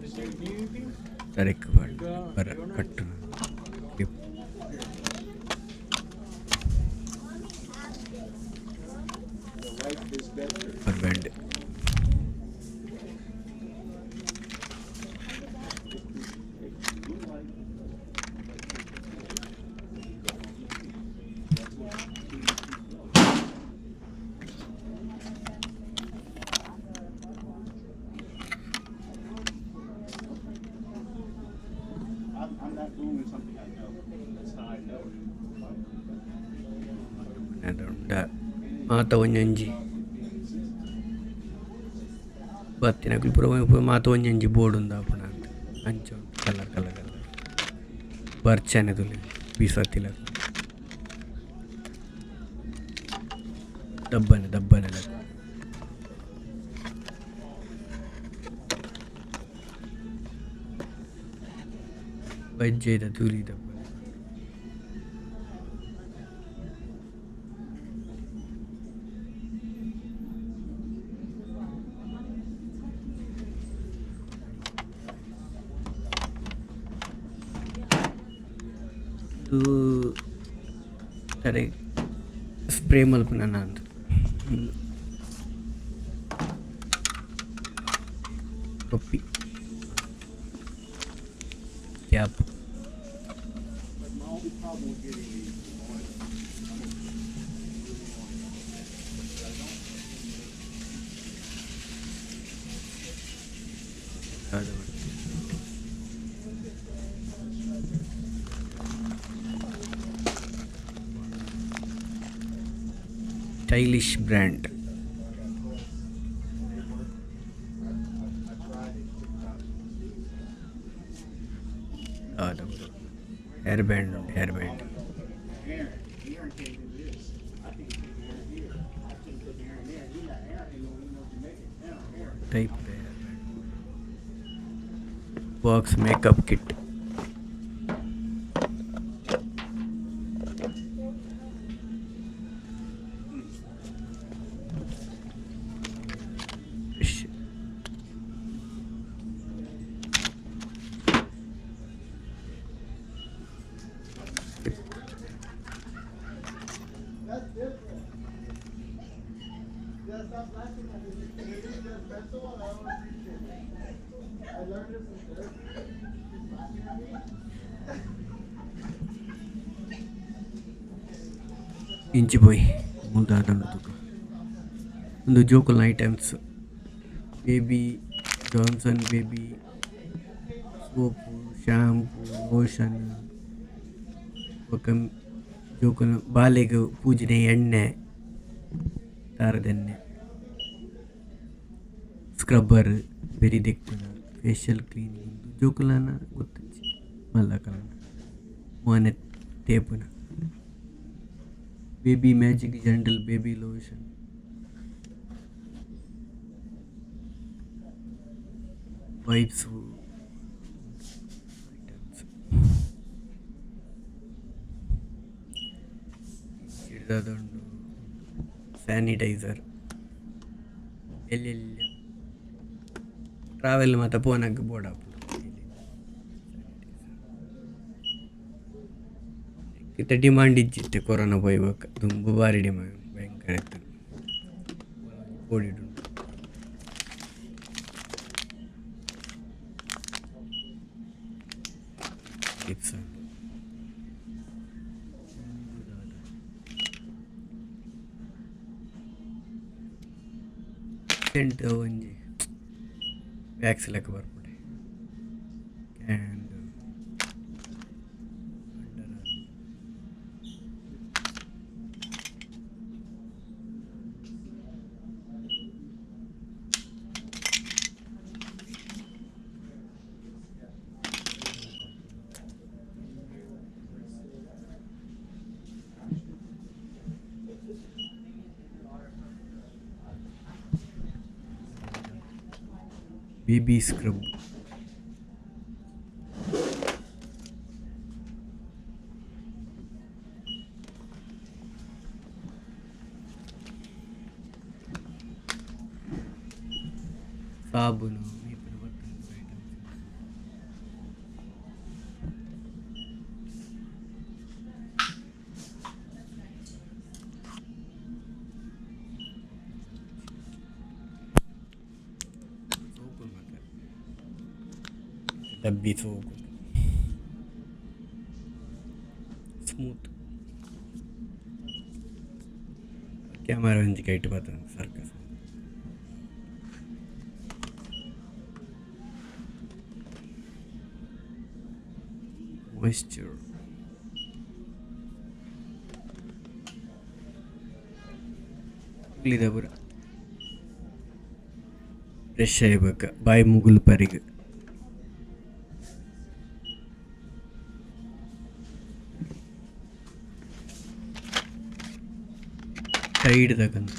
Did you need anything? ತರೆಕ್ ಪಾಡ್ದ್ ಪರ ಕಟ್ಟುನ clip. The light is better. Rubber band. I'm not doing something I know. That's how I know it. ಉಂಡ ಮಾತ ಒಂಜೊಂಜಿ ಬತ್ತಿನಕುಲು ಪೂರ ಮಾತ ಒಂಜೊಂಜಿ ಬೋಡುಂದು ಆಪುನ ಅಂದ್ ಅಂಚ ಉಂಡು ಕಲರ್ ಕಲರ್ ಕಲರ್ ಬರ್ಚನೆ ತೂಲೆ ಬಿಸತ್ತಿಲಕ ದಬ್ಬನೆ ದಬ್ಬನೆ ಲಕ. ಬಜ್ಜೈದ ಧೂಳಿ ದಬ್ಬನೆ. ಉಂದು ತರೆ ಸ್ಪ್ರೇ ಮಲ್ಪುನ ಅಂದ್ ಉಂದು ಟೊಪ್ಪಿ cap. Like my only problem with getting these is one, I'm really want it, but I don't. Stylish brand. Hair band ಉಂಡು hair band. Aaron, Aaron can't do this. I can't put Aaron here. I can't put Aaron there. He not Aaron ain't no, he no Jamaican. Aaron, Aaron. Type hair band. Box makeup kit. Fish. ಇಂಚಿ ಪೋಯಿ ಮೂಲು ದಾದ ಉಂಡು ತೂಕ. ಉಂದು ಜೋಕುಲ್ನ items baby Johnson baby soap shampoo lotion ಬೊಕ ಜೋಕುಲ್ನ ಬಾಲೆಗ್ ಪೂಜುನೆ ಎಣ್ಣೆ ತಾರೆದೆಣ್ಣೆ ಸ್ಕ್ರಬ್ಬರ್ ಬೆರಿ ದೆಕ್ಕುನ ಫೇಶಿಯಲ್ ಕ್ಲೀನಿಂಗ್ ಜೋಕುಲ್ನ ಗೊತ್ತಿಜ್ಜಿ ಮಲ್ಲಕಲ್ನ ಮೋನೆ ತೇಪುನ baby magic gentle baby lotion wipes items ದಾದ ಉಂಡು ಸ್ಯಾನಿಟೈಸರ್ ಎಲ್ಯ ಎಲ್ಯ ಟ್ರಾವೆಲ್ ಮಾತ ಪೋನಗ ಬೋಡಾಪುಂಡು ಇತ್ತೆ ಡಿಮಾಂಡ್ ಇಜ್ಜಿ ಇತ್ತೆ ಕೊರೋನಾ ಪೋಯಿ ಬೊಕ ದುಂಬು ಬಾರಿ ಡಿಮಾಂಡ್ ಭಯಂಕರ ಇತ್ತುಂಡು ಪೋಡಿಡುಂಡು. ಟಿಪ್ಸ್ ಉಂಡು. ಸೆಂಟ್ ಒಂಜಿ ವ್ಯಾಕ್ಸ್ ಲೆಕ್ಕ ಬರ್ಪುಂಡೆ and under baby scrub. ಸಾಬೂನು ಮೀಪುನ items. Soap ಮಾತ ಡಬ್ಬಿ ಸೋಪ್ ಸ್ಮೂತ್ ಕ್ಯಾಮರಾ ಒಂಜಿ ಕೈಟ್ ಬರ್ತದೆ ಸರ್ಕಸ್. ಮಾಯಿಶ್ಚರ್ ಮುಗುಲಿದ ಪೂರ ಫ್ರೆಶ್ ಆಯ್ಬೇಕ ಬಾಯಿ ಮುಗುಲು ಪರಿಗ್. ಟೈಡ್ ದಕಂದ್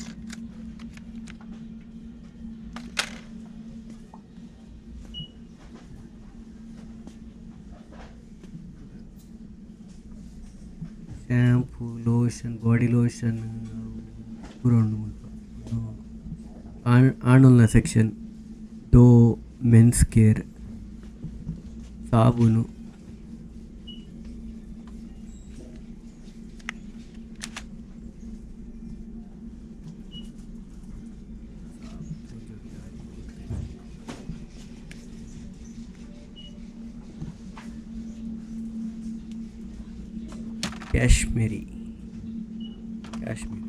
ಶಾಂಪೂ ಲೋಷನ್ ಬಾಡಿ ಲೋಷನ್ ಪೂರ ಉಂಡು ಮುಲ್ಪ. ಆಣುಲ್ನ ಸೆಕ್ಷನ್ ಡೋ ಮೆನ್ಸ್ ಕೇರ್ ಸಾಬೂನು. ಕಾಶ್ಮೀರಿ ಕಾಶ್ಮೀರಿ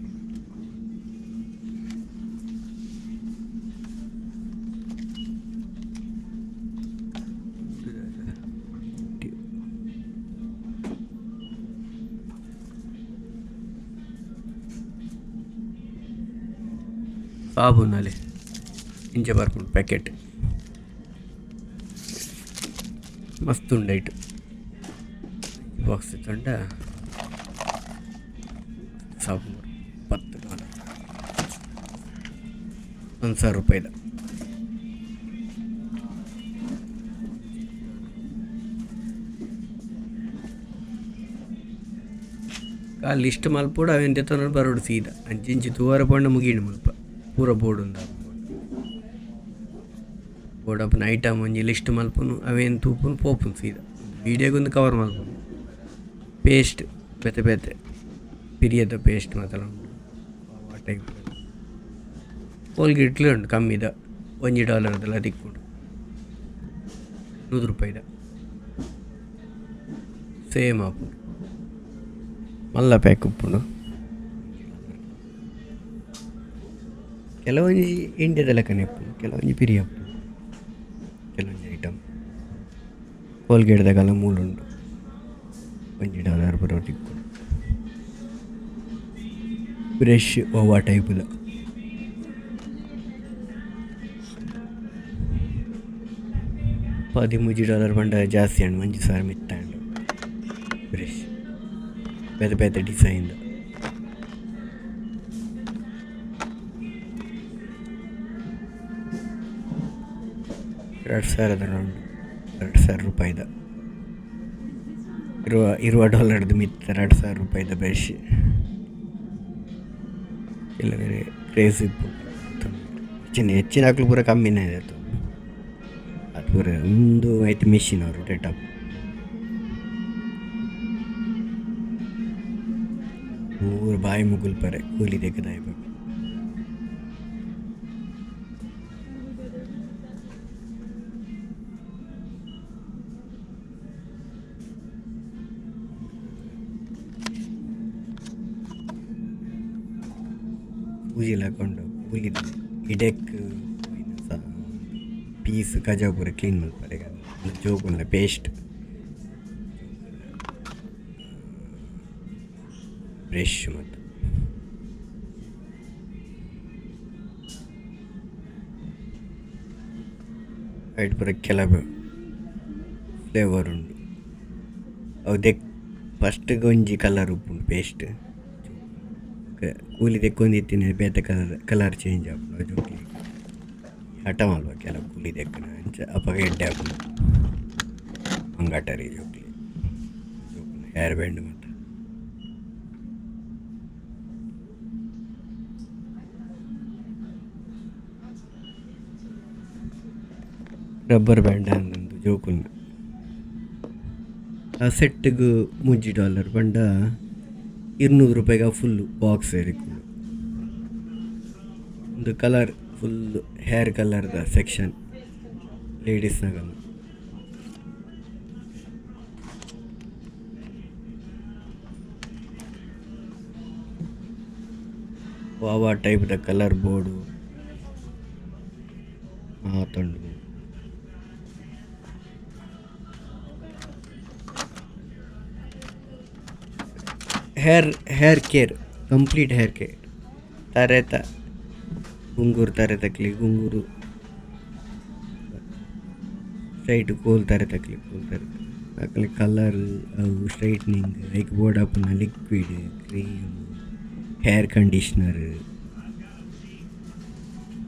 ಸಾಬೂನಲ್ಲಿ ಇಂಚ ಬರ್ಪುಂಡು ಪ್ಯಾಕೆಟ್ ಮಸ್ತ್ ಉಂಡು ಐಟ್ ಬಾಕ್ಸ್ ತಂಡ ಸಾಬೂನು $10 1,000 ರೂಪಾಯಿದ. ಆ ಲಿಸ್ಟ್ ಮಲ್ಪೊಡು ಅವೆನ್ ದೆತ್ತೊನೊಡು ಬರೊಡು ಸೀದಾ ಅಂಚಿಂಚಿ ತೂವರೆ ಪೋಂಡ ಮುಗಿಂಡು ಮುಲ್ಪ ಪೂರ ಬೋರ್ಡ್ ಉಂದು ಬೋರ್ಡ್ ಐಟಮ್ ಒಂಜಿ ಲಿಸ್ಟ್ ಮಲ್ಪುನು ಅವೇನು ತೂಪುನು ಪೋಪುನು ಸೀದಾ ವೀಡಿಯೋಗೊಂದು ಕವರ್ ಮಲ್ಪುನು ಪೇಸ್ಟ್ ಬೇತೆ ಬೇತೆ ಪಿರಿಯದ ಪೇಸ್ಟ್ ಮಾತೆಲ್ಲ ಉಂಡು ಆ ಟೈಪ್ ಕೋಲ್ಗೇಟ್ಲು ಉಂಡು ಕಮ್ಮಿದ ಒಂಜಿ ಡಾಲರ್ದೆಲ್ಲ ತಿಕ್ಕುಂಡು 100 ರೂಪಾಯಿದ ಸೇಮ್ ಆಪುಂಡು ಮಲ್ಲ ಪ್ಯಾಕ್ ಉಪ್ಪುಂಡು ಕೆಲವೊಂಜಿ ಇಂಡಿಯಾದ ಲೆಕ್ಕನೆ ಉಪ್ಪುಂಡು ಕೆಲವೊಂಜಿ ಪಿರಿಯ ಉಪ್ಪುಂಡು ಕೆಲವೊಂಜಿ ಐಟಮ್ ಕೋಲ್ಗೇಟ್ದ ಮೂಲು ಉಂಡು $1 ಪೂರ ತಿಕ್ಕುಂಡು ಬ್ರಷ್ ಒವ್ವ ಟೈಪುದ $13 ಪಂಡ ಜಾಸ್ತಿ ಆಂಡ್ 1000 ಮಿತ್ತಾಂಡ್ ಬ್ರಷ್ ಬೇತೆ ಬೇತೆ ಡಿಸೈನ್ 2000 ಉಂಡು 2000 ರೂಪಾಯಿದ $20 ಮಿತ್ತ 2000 ರೂಪಾಯಿದ ಬ್ರಷ್ ಇಲ್ಲ ಕ್ರೇಜ್ ಹೆಚ್ಚಿನ ಹೆಚ್ಚಿನ ಹಾಕ್ಲು ಪೂರ ಕಮ್ಮಿನೇ ಅದು ಅದು ಪೂರ ಒಂದು ಐತೆ ಮಿಷಿನ್ ಅವರು ರೋಟೇಟ್ ಪೂರ ಬಾಯಿ ಮುಗುಲ್ಪರೆ ಕೂಲಿ ತೆಗೆದಾಯ್ಬೇಕು ಪೂಜೆಲ್ ಹಾಕೊಂಡು ಕೂಲಿ ಇಡೆಕ್ ಪೀಸ್ ಕಜವು ಪೂರ ಕ್ಲೀನ್ ಮಲ್ಪರೆ ಜೋಕುಲ್ನ ಪೇಸ್ಟ್ ಬ್ರಷ್ ಮತ್ತು ಐಟ್ ಪೂರ ಕೆಲವು ಫ್ಲೇವರ್ ಉಂಡು ಅವು ದೆಕ್ ಫಸ್ಟ್ಗೆ ಒಂಜಿ ಕಲರ್ ಉಪ್ಪುಂಡು ಪೇಸ್ಟ್ ಕೂಲಿ ದೆಕ್ಕೊಂದಿತ್ತಿನ ಬೇತೆ ಕಲರ್ ಕಲರ್ ಚೇಂಜ್ ಆಪುಂಡು ಜೋಕ್ಲೆಗ್ ಹಠ ಮಲ್ಪುವ ಕೆಲವು ಕೂಲಿ ದೆಕ್ಕುನ ಅಂಚ ಅಪಗ ಎಡ್ಡೆ ಆಪುಂಡು ಮಂಗಾಟರಿ ಜೋಕ್ಲೆಗ್ ಜೋಕುಲ್ನ ಹೇರ್ ಬ್ಯಾಂಡ್ ಮಾತ ರಬ್ಬರ್ ಬ್ಯಾಂಡ್ ಉಂದು ಜೋಕುಲ್ನ ಆ ಸೆಟ್ಗ್ $3 ಪಂಡ 200 ರೂಪಾಯಿಗೆ ಫುಲ್ ಬಾಕ್ಸ್ ತಿಕ್ಕುಂಡು ಒಂದು ಕಲರ್ ಫುಲ್ ಹೇರ್ ಕಲರ್ದ ಸೆಕ್ಷನ್ ಲೇಡೀಸ್ನಗಲ್ನ ವಾವಾ ಟೈಪ್ದ ಕಲರ್ ಬೋರ್ಡು ಮಾತ ಉಂಡು. Hair hair care complete hair care ತರೆತ ಗುಂಗುರು ತಾರೆ ತಕ್ಲಿ ಗುಂಗುರು ಸ್ಟ್ರೈಟ್ ಕೋಲ್ ತಾರೆ ತಕ್ಲಿ ಕೋಲ್ ತಾರೆ ಅಕಲೆ ಕಲರ್ ಅವು ಸ್ಟ್ರೈಟ್ನಿಂಗ್ ಐಕ್ ಬೋರ್ಡ್ ಆಪುನ ಲಿಕ್ವಿಡ್ ಕ್ರೀಮ್ ಹೇರ್ ಕಂಡೀಷ್ನರ್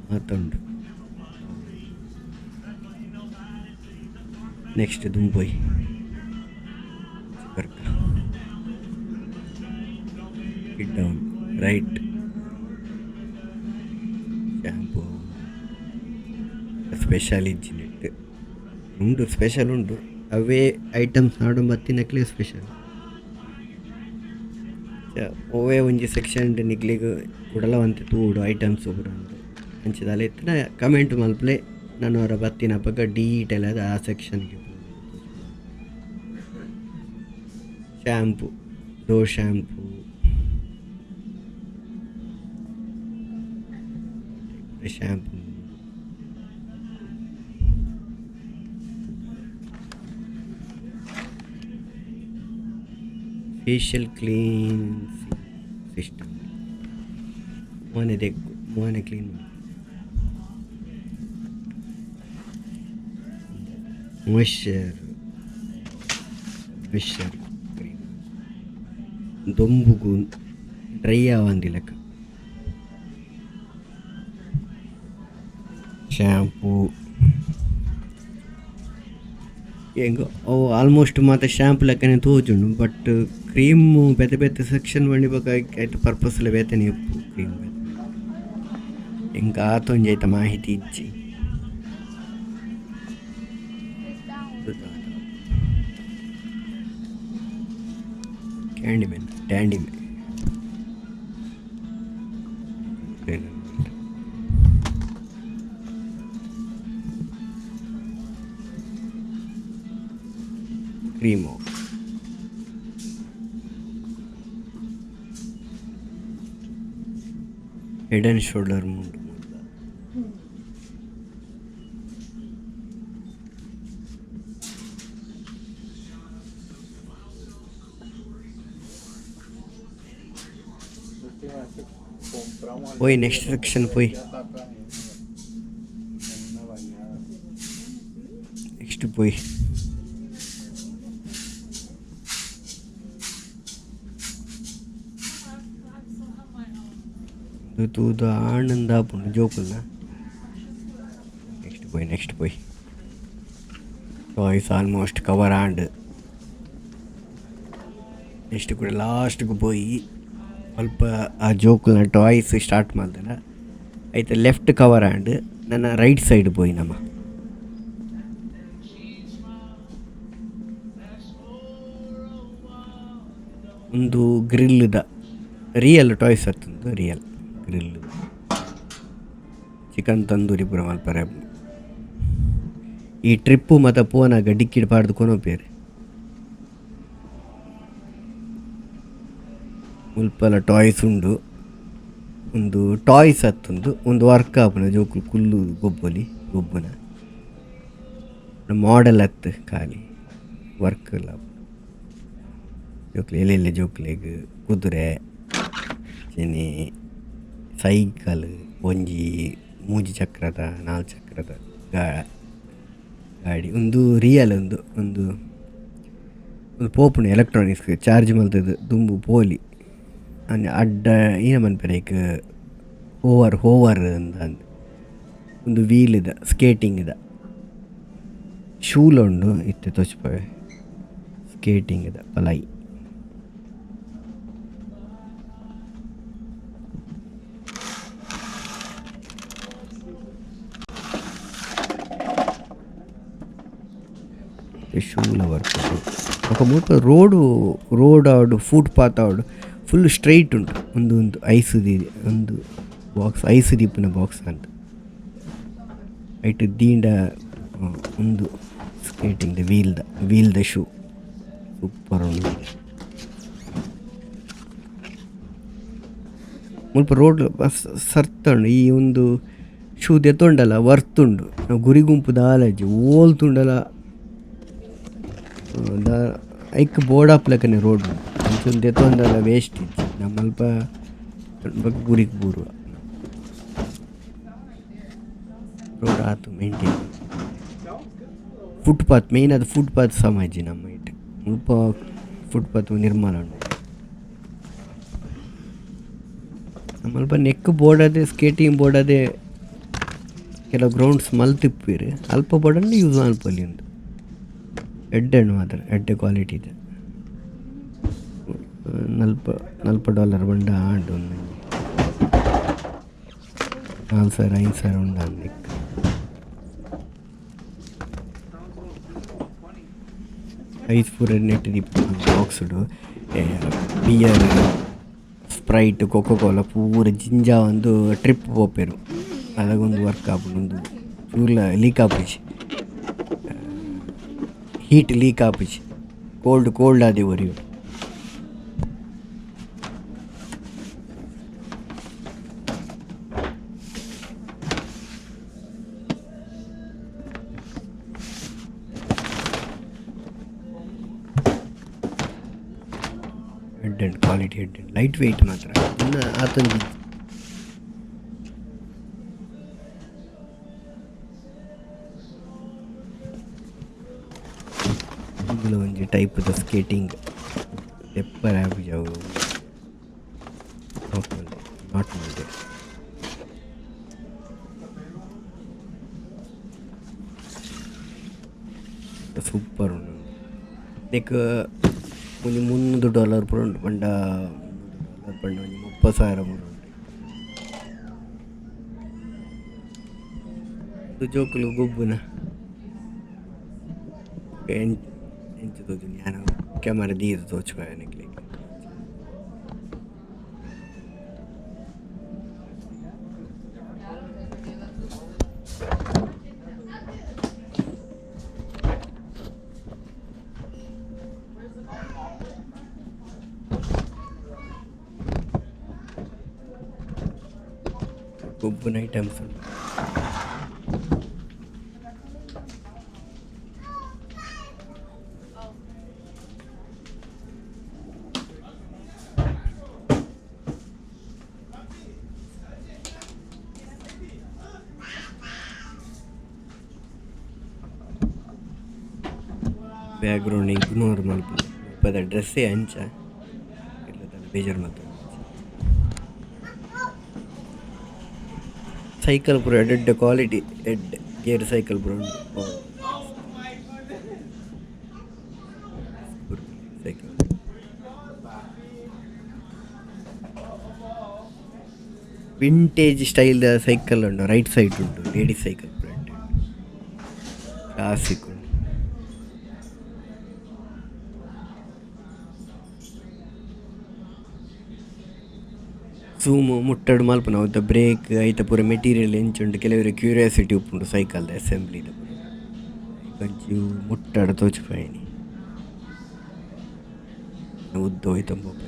ಮಾತ ಉಂಡು. ನೆಕ್ಸ್ಟ್ ದುಂಬೊಯ್ ಬರ್ಕ Hit down right shampoo special ಇಜ್ಜಿ ನೆಟ್ ಉಂಡು ಸ್ಪೆಷಲ್ ಉಂಡು ಅವೇ ಐಟಮ್ಸ್ ನಾಡು ಬತ್ತಿನಕ್ಲೆ ಸ್ಪೆಷಲ್ ಒವ್ವೇ ಒಂಜಿ ಸೆಕ್ಷನ್ ನಿಕ್ಲೆಗ್ ಕುಡಲ ಒಂತೆ ತೂಡು ಐಟಮ್ಸ್ ಪೂರ ಉಂಡು ಅಂಚ ದಾಲ ಇತ್ತಿನ ಕಮೆಂಟ್ ಮಲ್ಪುಲೆ ನನ ಒರ ಬತ್ತಿನಪಗ ಡೀಟೇಲ್ ಆದ್ ಆ ಸೆಕ್ಷನ್ಗೆ shampoo Dove shampoo shampoo facial cleansing system ಮೋನೆ ದೆಕ್ಕು ಮೋನೆ ಕ್ಲೀನ್ moisture moisture cream ದೊಂಬುಗು ಡ್ರೈ ಆವಂದಿಲೆಕ ಶಾಂಪೂ ಎಂಕ್ ಅವು ಆಲ್ಮೋಸ್ಟ್ ಮಾತ ಶಾಂಪು ಲೆಕ್ಕನೆ ತೋಜುಂಡು ಬಟ್ ಕ್ರೀಮ್ ಬೇತೆ ಬೇತೆ ಸೆಕ್ಷನ್ ಪಂಡಿ ಬೊಕ ಐತ ಪರ್ಪಸ್ ಲ ಬೇತೆನೆ ಇಪ್ಪು ಕ್ರೀಮ್ ಎಂಕ್ ಆತೊಂಜಿ ಐತ ಮಾಹಿತಿ ಇಜ್ಜಿ. Candy man dandy man cream head and shoulder ಉಂಡು. ಪೋಯಿ ನೆಕ್ಸ್ಟ್ ಸೆಕ್ಷನ್ ಪೋಯಿ ನೆಕ್ಸ್ಟ್ ಪೋಯಿ. ತೂದು ಆನಂದ ಆಪುಂಡು ಜೋಕುಲ್ನ. ನೆಕ್ಸ್ಟ್ ಪೋಯಿ ನೆಕ್ಸ್ಟ್ ಪೋಯಿ. ಟಾಯ್ಸ್ ಆಲ್ಮೋಸ್ಟ್ ಕವರ್ ಆಂಡ್. ನೆಕ್ಸ್ಟ್ ಕೂಡ ಲಾಸ್ಟ್ಗೆ ಪೋಯಿ ಅಲ್ಪ ಆ ಜೋಕುಲ್ನ ಟಾಯ್ಸ್ ಸ್ಟಾರ್ಟ್ ಮಲ್ತುಂಡ ಐತ ಲೆಫ್ಟ್ ಕವರ್ ಆಂಡ್ ನನ ರೈಟ್ ಸೈಡ್ ಪೋಯಿ ನಮ. ಉಂದು ಗ್ರಿಲ್ದ ರಿಯಲ್ ಟಾಯ್ಸ್ ಅತ್ತುಂದು ರಿಯಲ್ ಗ್ರಿಲ್ ಚಿಕನ್ ತಂದೂರಿ ಪೂರ ಮಲ್ಪರೆ. ಈ ಟ್ರಿಪ್ಪು ಮಾತ ಪೋನಾಗ ಡಿಕ್ಕಿಡ್ ಪಾಡ್ದ್ ಕೊನೊಪೆರ್. ಮುಲ್ಪಲ ಟಾಯ್ಸ್ ಉಂಡು. ಉಂದು ಟಾಯ್ಸ್ ಅತ್ತುಂದು ಉಂದು ವರ್ಕ್ ಆಪುನ ಜೋಕುಲು ಕುಲ್ಲು ಗೊಬ್ಬೊಲಿ ಗೊಬ್ಬುನ ಮಾಡೆಲ್ ಅತ್ತು ಖಾಲಿ ವರ್ಕ್ ಲ ಜೋಕುಲು ಎಲ್ಲೆಲ್ಲೆ ಜೋಕುಲೆಗ್ ಕುದುರೆ ಅಂಚನೆ ಸೈಕಲ್ ಒಂಜಿ ಮೂಜಿ ಚಕ್ರದ ನಾಲ್ ಚಕ್ರದ ಗಾಡಿ ಉಂದು ರಿಯಲ್ ಉಂದು ಉಂದು ಉಂದು ಪೋಪುಂಡು ಎಲೆಕ್ಟ್ರಾನಿಕ್ಸ್ ಚಾರ್ಜ್ ಮಲ್ತುದು ದುಂಬು ಪೋಲಿ ಅಂಚ ಅಡ್ಡ ಈನ ಮನ್ಪೆರೆ ಐಕ್ ಹೋವರ್ ಹೋವರ್ ಅಂದ್ ಉಂದು ವೀಲ್ ದ ಸ್ಕೇಟಿಂಗ್ ದ ಶೂಲ ಉಂಡು ಇತ್ತೆ ತೋಜಿಪಾವೆ ಸ್ಕೇಟಿಂಗ್ ದ ಪಲಾಯಿ. ಶೂಲ ಬರ್ಪುಂಡು ಬೊಕ ಮುಲ್ಪ ರೋಡು ರೋಡ್ ಆವಡ್ ಫುಟ್ ಪಾತ್ ಆವಡ್ ಫುಲ್ ಸ್ಟ್ರೈಟ್ ಉಂಡು. ಉಂದು ಉಂದು ಐಸ್ the ಉಂದು ಬಾಕ್ಸ್ ಐಸ್ ದೀಪುನ ಬಾಕ್ಸ್ ಅಂದ್ ಐಟ್ ದೀಂಡ ಉಂದು ಸ್ಕೇಟಿಂಗ್ ದ ವೀಲ್ ದ ಶೂ ಸೂಪರ್ ಉಂಡು. ಮುಲ್ಪ ರೋಡ್ ಸರ್ತ ಉಂಡು. ಈ ಉಂದು ಶೂ ದೆತೊಂಡಲ ವರ್ತ್ ಉಂಡು. ನವು ಗುರಿ ಗುಂಪು ದಾಲ ಇಜ್ಜಿ ಓಲ್ ತೂಂಡಲ ಐಕ್ ಬೋರ್ಡ್ ಆಪುಲೆಕನೆ ರೋಡ್ ಉಂಡು. ಅಂಚ ದೆತೊಂಡಲ ವೇಸ್ಟ್ ಇಜ್ಜಿ ನಮಲ್ಪ ಗುರಿಕ್ ಬೂರುವ ರೋಡ್ ಆತು ಮೇಂಟೈನ್. ಫುಟ್ಪಾತ್ ಮೇನ್ ಅದು ಫುಟ್ಪಾತ್ ಸಮ ಇಜ್ಜಿ ನಮ್ಮ ಇಟ್ ಮುಲ್ಪ ಫುಟ್ಪಾತ್ ನಿರ್ಮಾಣ ಉಂಡು. ನಮ್ಮಲ್ಪ ನೆಕ್ ಬೋರ್ಡ್ ಸ್ಕೇಟಿಂಗ್ ಬೋರ್ಡ್ ಕೆಲವು ಗ್ರೌಂಡ್ಸ್ ಮಲ್ತಿಪ್ಪೆರ್ ಅಲ್ಪ ಬೋರ್ಡನ್ನು ಯೂಸ್ ಮಲ್ಪೊಲಿ ಉಂದು ಎಡ್ಡೆ ಉಂಡು ಮಾತ್ರ ಎಡ್ಡೆ ಕ್ವಾಲಿಟಿ ಇದೆ. ನಲ್ಪ ಡಾಲರ್ ಬಂಡ ಆಂಡ್ ಒಂದೊಂಜಿ 4,000 5,000 ಉಂಡು ನೆಕ್. ಐಸ್ ಪೂರ ನೆಟ್ ದೀಪುನ box beer Sprite Coca Cola ಪೂರ ಜಿಂಜ ಒಂದು ಟ್ರಿಪ್ ಪೋಪೆರ್ ಅದಗೊಂದು ವರ್ಕ್ ಆಪುಂಡು. ಉಂದು ಪೂರ್ಲ ಲೀಕ್ ಆಪುಜಿ ಹೀಟ್ ಲೀಕ್ ಆಪುಜಿ ಕೋಲ್ಡ್ ಕೋಲ್ಡ್ ಆದೆ ಒರಿಯು. Head and quality head and light weight ಮಾತ್ರ ಇನ್ನು ಆತೊಂಜಿ. ಇಂದುಲ ಒಂಜಿ ಟೈಪ್ ದ ಸ್ಕೇಟಿಂಗ್ ದೆಪ್ಪರೆ ಆಪುಜಿ ಅವು not ಮಲ್ದೆ. ಸೂಪರ್ ಉಂಡು. ನೆಕ್ ಒಂಜಿ $300 ಪೂರ ಉಂಡು ಪಂಡ $300 ಪಂಡ ಒಂಜಿ 30,000 ಪೂರ ಉಂಡು. ಉಂದು ಜೋಕುಲು ಗೊಬ್ಬುನ ಎಂಚ ತೋಜುಂಡು ಯಾನ್ ಕ್ಯಾಮರಾ ದೀದ್ ತೋಜ್ಪಾವೆ ನಿಕ್ಲೆಗ್. ಗೊಬ್ಬುನ ಐಟಮ್ಸ್ ಉಂಡು. ಬ್ಯಾಕ್ಗ್ರೌಂಡ್ ಇಗ್ನೋರ್ ಮಲ್ಪುಲೆ ಮುಲ್ಪದ ಡ್ರೆಸ್ಸೇ ಅಂಚ ಇಲ್ಲದ ಬೇಜಾರ್ ಮಲ್ತೊಂದು. ಸೈಕಲ್ ಪೂರ ಎಡ್ಡೆ ಕ್ವಾಲಿಟಿ ಎಡ್ಡೆ ಗೇರ್ ಸೈಕಲ್ ಪೂರ ಉಂಡು. ಸೈಕಲ್ ವಿಂಟೇಜ್ ಸ್ಟೈಲ್ ದ ಸೈಕಲ್ ಉಂಡು, ರೈಟ್ ಸೈಡ್ ಉಂಡು, ಲೇಡೀಸ್ ಸೈಕಲ್ ಪೂರ ಎಡ್ಡೆ ಕ್ಲಾಸಿಕ್ ಉಂಡು. ಝೂಮ್ ಮುಟ್ಟಡ್ ಮಲ್ಪುನ ಅವುತ ಬ್ರೇಕ್ ಐತ ಪೂರ ಮೆಟೀರಿಯಲ್ ಎಂಚ ಉಂಡು ಕೆಲವೆರ್ ಕ್ಯೂರಿಯಾಸಿಟಿ ಉಪ್ಪುಂಡು ಸೈಕಲ್ ದ ಅಸೆಂಬ್ಲಿ ದ ಪೂರ ಒಂಜಿ ಮುಟ್ಟಡ್ ತೋಜಿಪಾಯಿನಿ ಉದ್ದ ಹೋಯ್ತೊಂದು ಪೋಪೆ.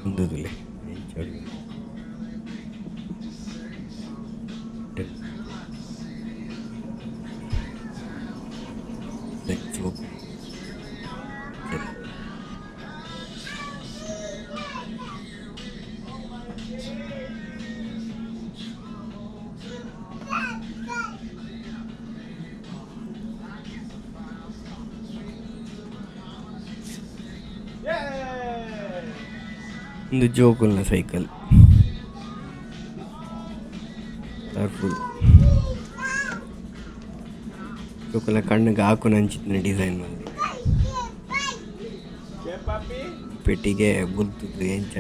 ಉಂದು ತೂಲೆ ಎಂಚ ಉಂಡು. ಉಂದು ಜೋಕುಲ್ನ ಸೈಕಲ್ ಕಲರ್ಫುಲ್ ಜೋಕುಲ್ನ ಕಣ್ಣುಗ್ ಆಕುನಂಚಿತ್ತಿನ ಡಿಸೈನ್ ಮಲ್ದೆರ್. ಪೆಟ್ಟಿಗೆ ಬುಲ್ತುದು ಎಂಚ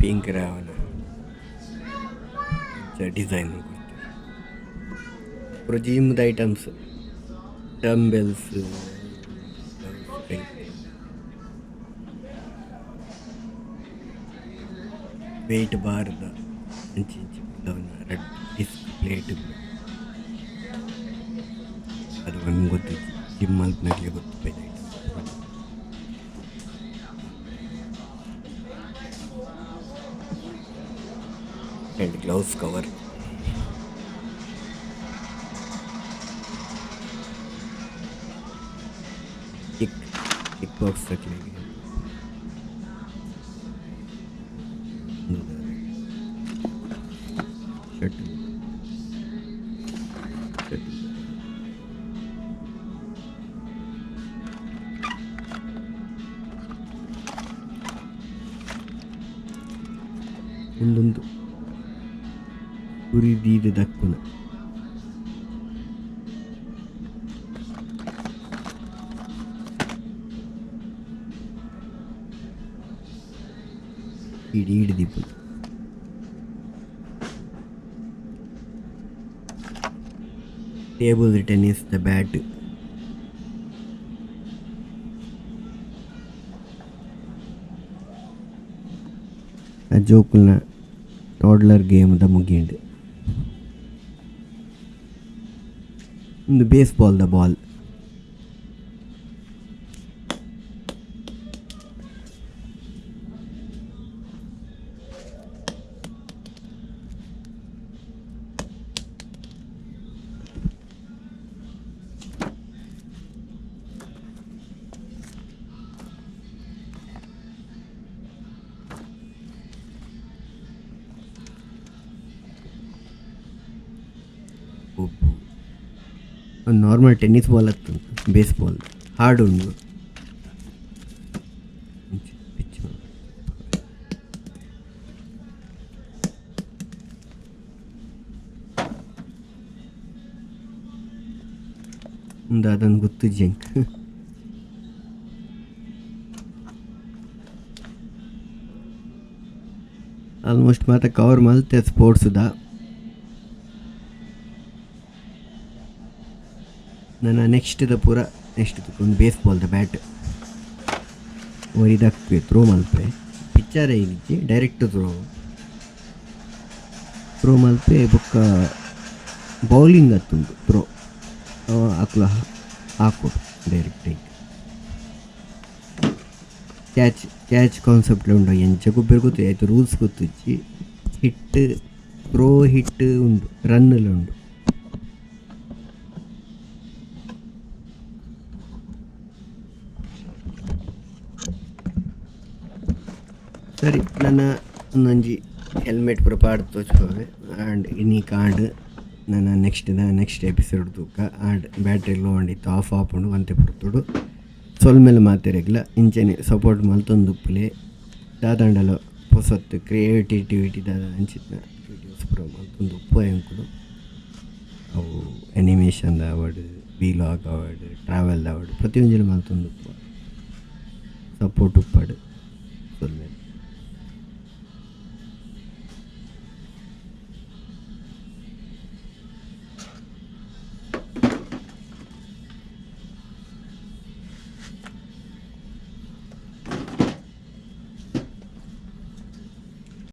ಪಿಂಕ್ ರಾವಣ ಅಂಚ ಡಿಸೈನ್ ಕೊರ್ತೆರ್. ಪೂರ ಜಿಮ್ ದ ಐಟಮ್ಸ್ ಡಂಬೆಲ್ಸ್ ವೆಯ್ಟ್ ಬಾರ್ ದ ಅಂಚಿ ಇಂಚಿ ರಡ್ಡ್ ಡಿಸ್ಕ್ ಪ್ಲೇಟ್ ಅದು ನಮ್ಗೆ ಗೊತ್ತಿಜ್ಜಿ ಜಿಮ್ ಮಲ್ಪುನಕ್ಲೆಗ್ ಗೊತ್ತಿಪ್ಪೆನ item. And gloves cover. Kick box ದಕ್ಲೆಗ್. Shuttle shuttle ಉಂದೊಂದು ಪುರಿ ದೀದ್ ದಕ್ಕುನ. ಇಡಿ ಇಡಿ ದೀಪುನ. Table tennis the bat. ಆ ಜೋಕುಲ್ನ ಟೋಡ್ಲರ್ ಗೇಮ್ ದ ಮುಗಿಂಡ್. ಉಂದು ಬೇಸ್ ಬಾಲ್ ದ ಬಾಲ್. ಗೊಬ್ಬು ನಾರ್ಮಲ್ ಟೆನ್ನಿಸ್ ಬಾಲ್ ಅತ್ತು, ಬೇಸ್ ಬಾಲ್ ಹಾರ್ಡ್ ಉಂಡು. ಪಿಚ್ ಉಂದು ಅದೊಂದು ಗೊತ್ತುಜ್ಜಿ ಎಂಕ್. ಆಲ್ಮೋಸ್ಟ್ ಮಾತ ಕವರ್ ಮಲ್ತೆ ಸ್ಪೋರ್ಟ್ಸ್ದ. ನನ್ನ ನೆಕ್ಸ್ಟ್ ದ ಪೂರ ನೆಕ್ಸ್ಟ್ ಒಂದು ಬೇಸ್ ಬಾಲ್ದ ಬ್ಯಾಟ್ ಒರಿ ದಕ್ಪೆ ಥ್ರೋ ಮಲ್ಪೆ ಪಿಚ್ಚರ್ ಇಜ್ಜಿ, ಡೈರೆಕ್ಟ್ ಥ್ರೋ ಥ್ರೋ ಮಲ್ಪೆ. ಬೊಕ್ಕ ಬೌಲಿಂಗ್ ಅತ್ತುಂಡು ಥ್ರೋ ಅಕ್ಲ ಹಾಕೋಡು ಡೈರೆಕ್ಟ್. ಕ್ಯಾಚ್ ಕ್ಯಾಚ್ ಕಾನ್ಸೆಪ್ಟ್ ಉಂಡು. ಎಂಚ ಗೊಬ್ಬರ ಗೊತ್ತು ಆಯ್ತು, ರೂಲ್ಸ್ ಗೊತ್ತುಜ್ಜಿ. ಹಿಟ್ ಥ್ರೋ ಹಿಟ್ ಉಂಡು, ರನ್ ಎಲ್ಲ ಉಂಡು. ಸರಿ, ನನ್ನ ಒಂದೊಂಜಿ ಹೆಲ್ಮೆಟ್ ಪೂರ ಪಾಡ್ದ್ ತೋಜ್ಪಾವೆ. ಆ್ಯಂಡ್ ಇನಿ ಕಾರ್ಡ್ ನನ್ನ ನೆಕ್ಸ್ಟ್ the next episode ತೂಕ. ಆ್ಯಂಡ್ ಬ್ಯಾಟ್ರಿ ಲೋ ಆಂಡ್ ಆಫ್ ಆಪುಂಡು ಒಂತೆ ಪೊರ್ತುಡು. ಸೊಲ್ಮೆಲು ಮಾತೆರೆಗ್ಲ, ಇಂಚನೆ ಸಪೋರ್ಟ್ ಮಲ್ತೊಂದುಪ್ಪುಲೆ. ದಾದಾಂಡಲ ಪೊಸತ್ ಕ್ರಿಯೇಟಿವಿಟಿ ದಾದ ಅಂಚಿತ್ತಿನ ವೀಡಿಯೋಸ್ ಪೂರ ಮಲ್ತೊಂದು ಉಪ್ಪು ಎಂಕುಲು. ಅವು ಅನಿಮೇಷನ್ ಆವಡ್, ವೀಲಾಗ್ ಆವಡ್, ಟ್ರಾವೆಲ್ ಆವಡ್, ಪ್ರತಿಯೊಂಜಿಲ ಮಲ್ತೊಂದುಪ್ಪು. ಸಪೋರ್ಟ್ ಉಪ್ಪಡ್. ಸೊಲ್ಮೆಲು.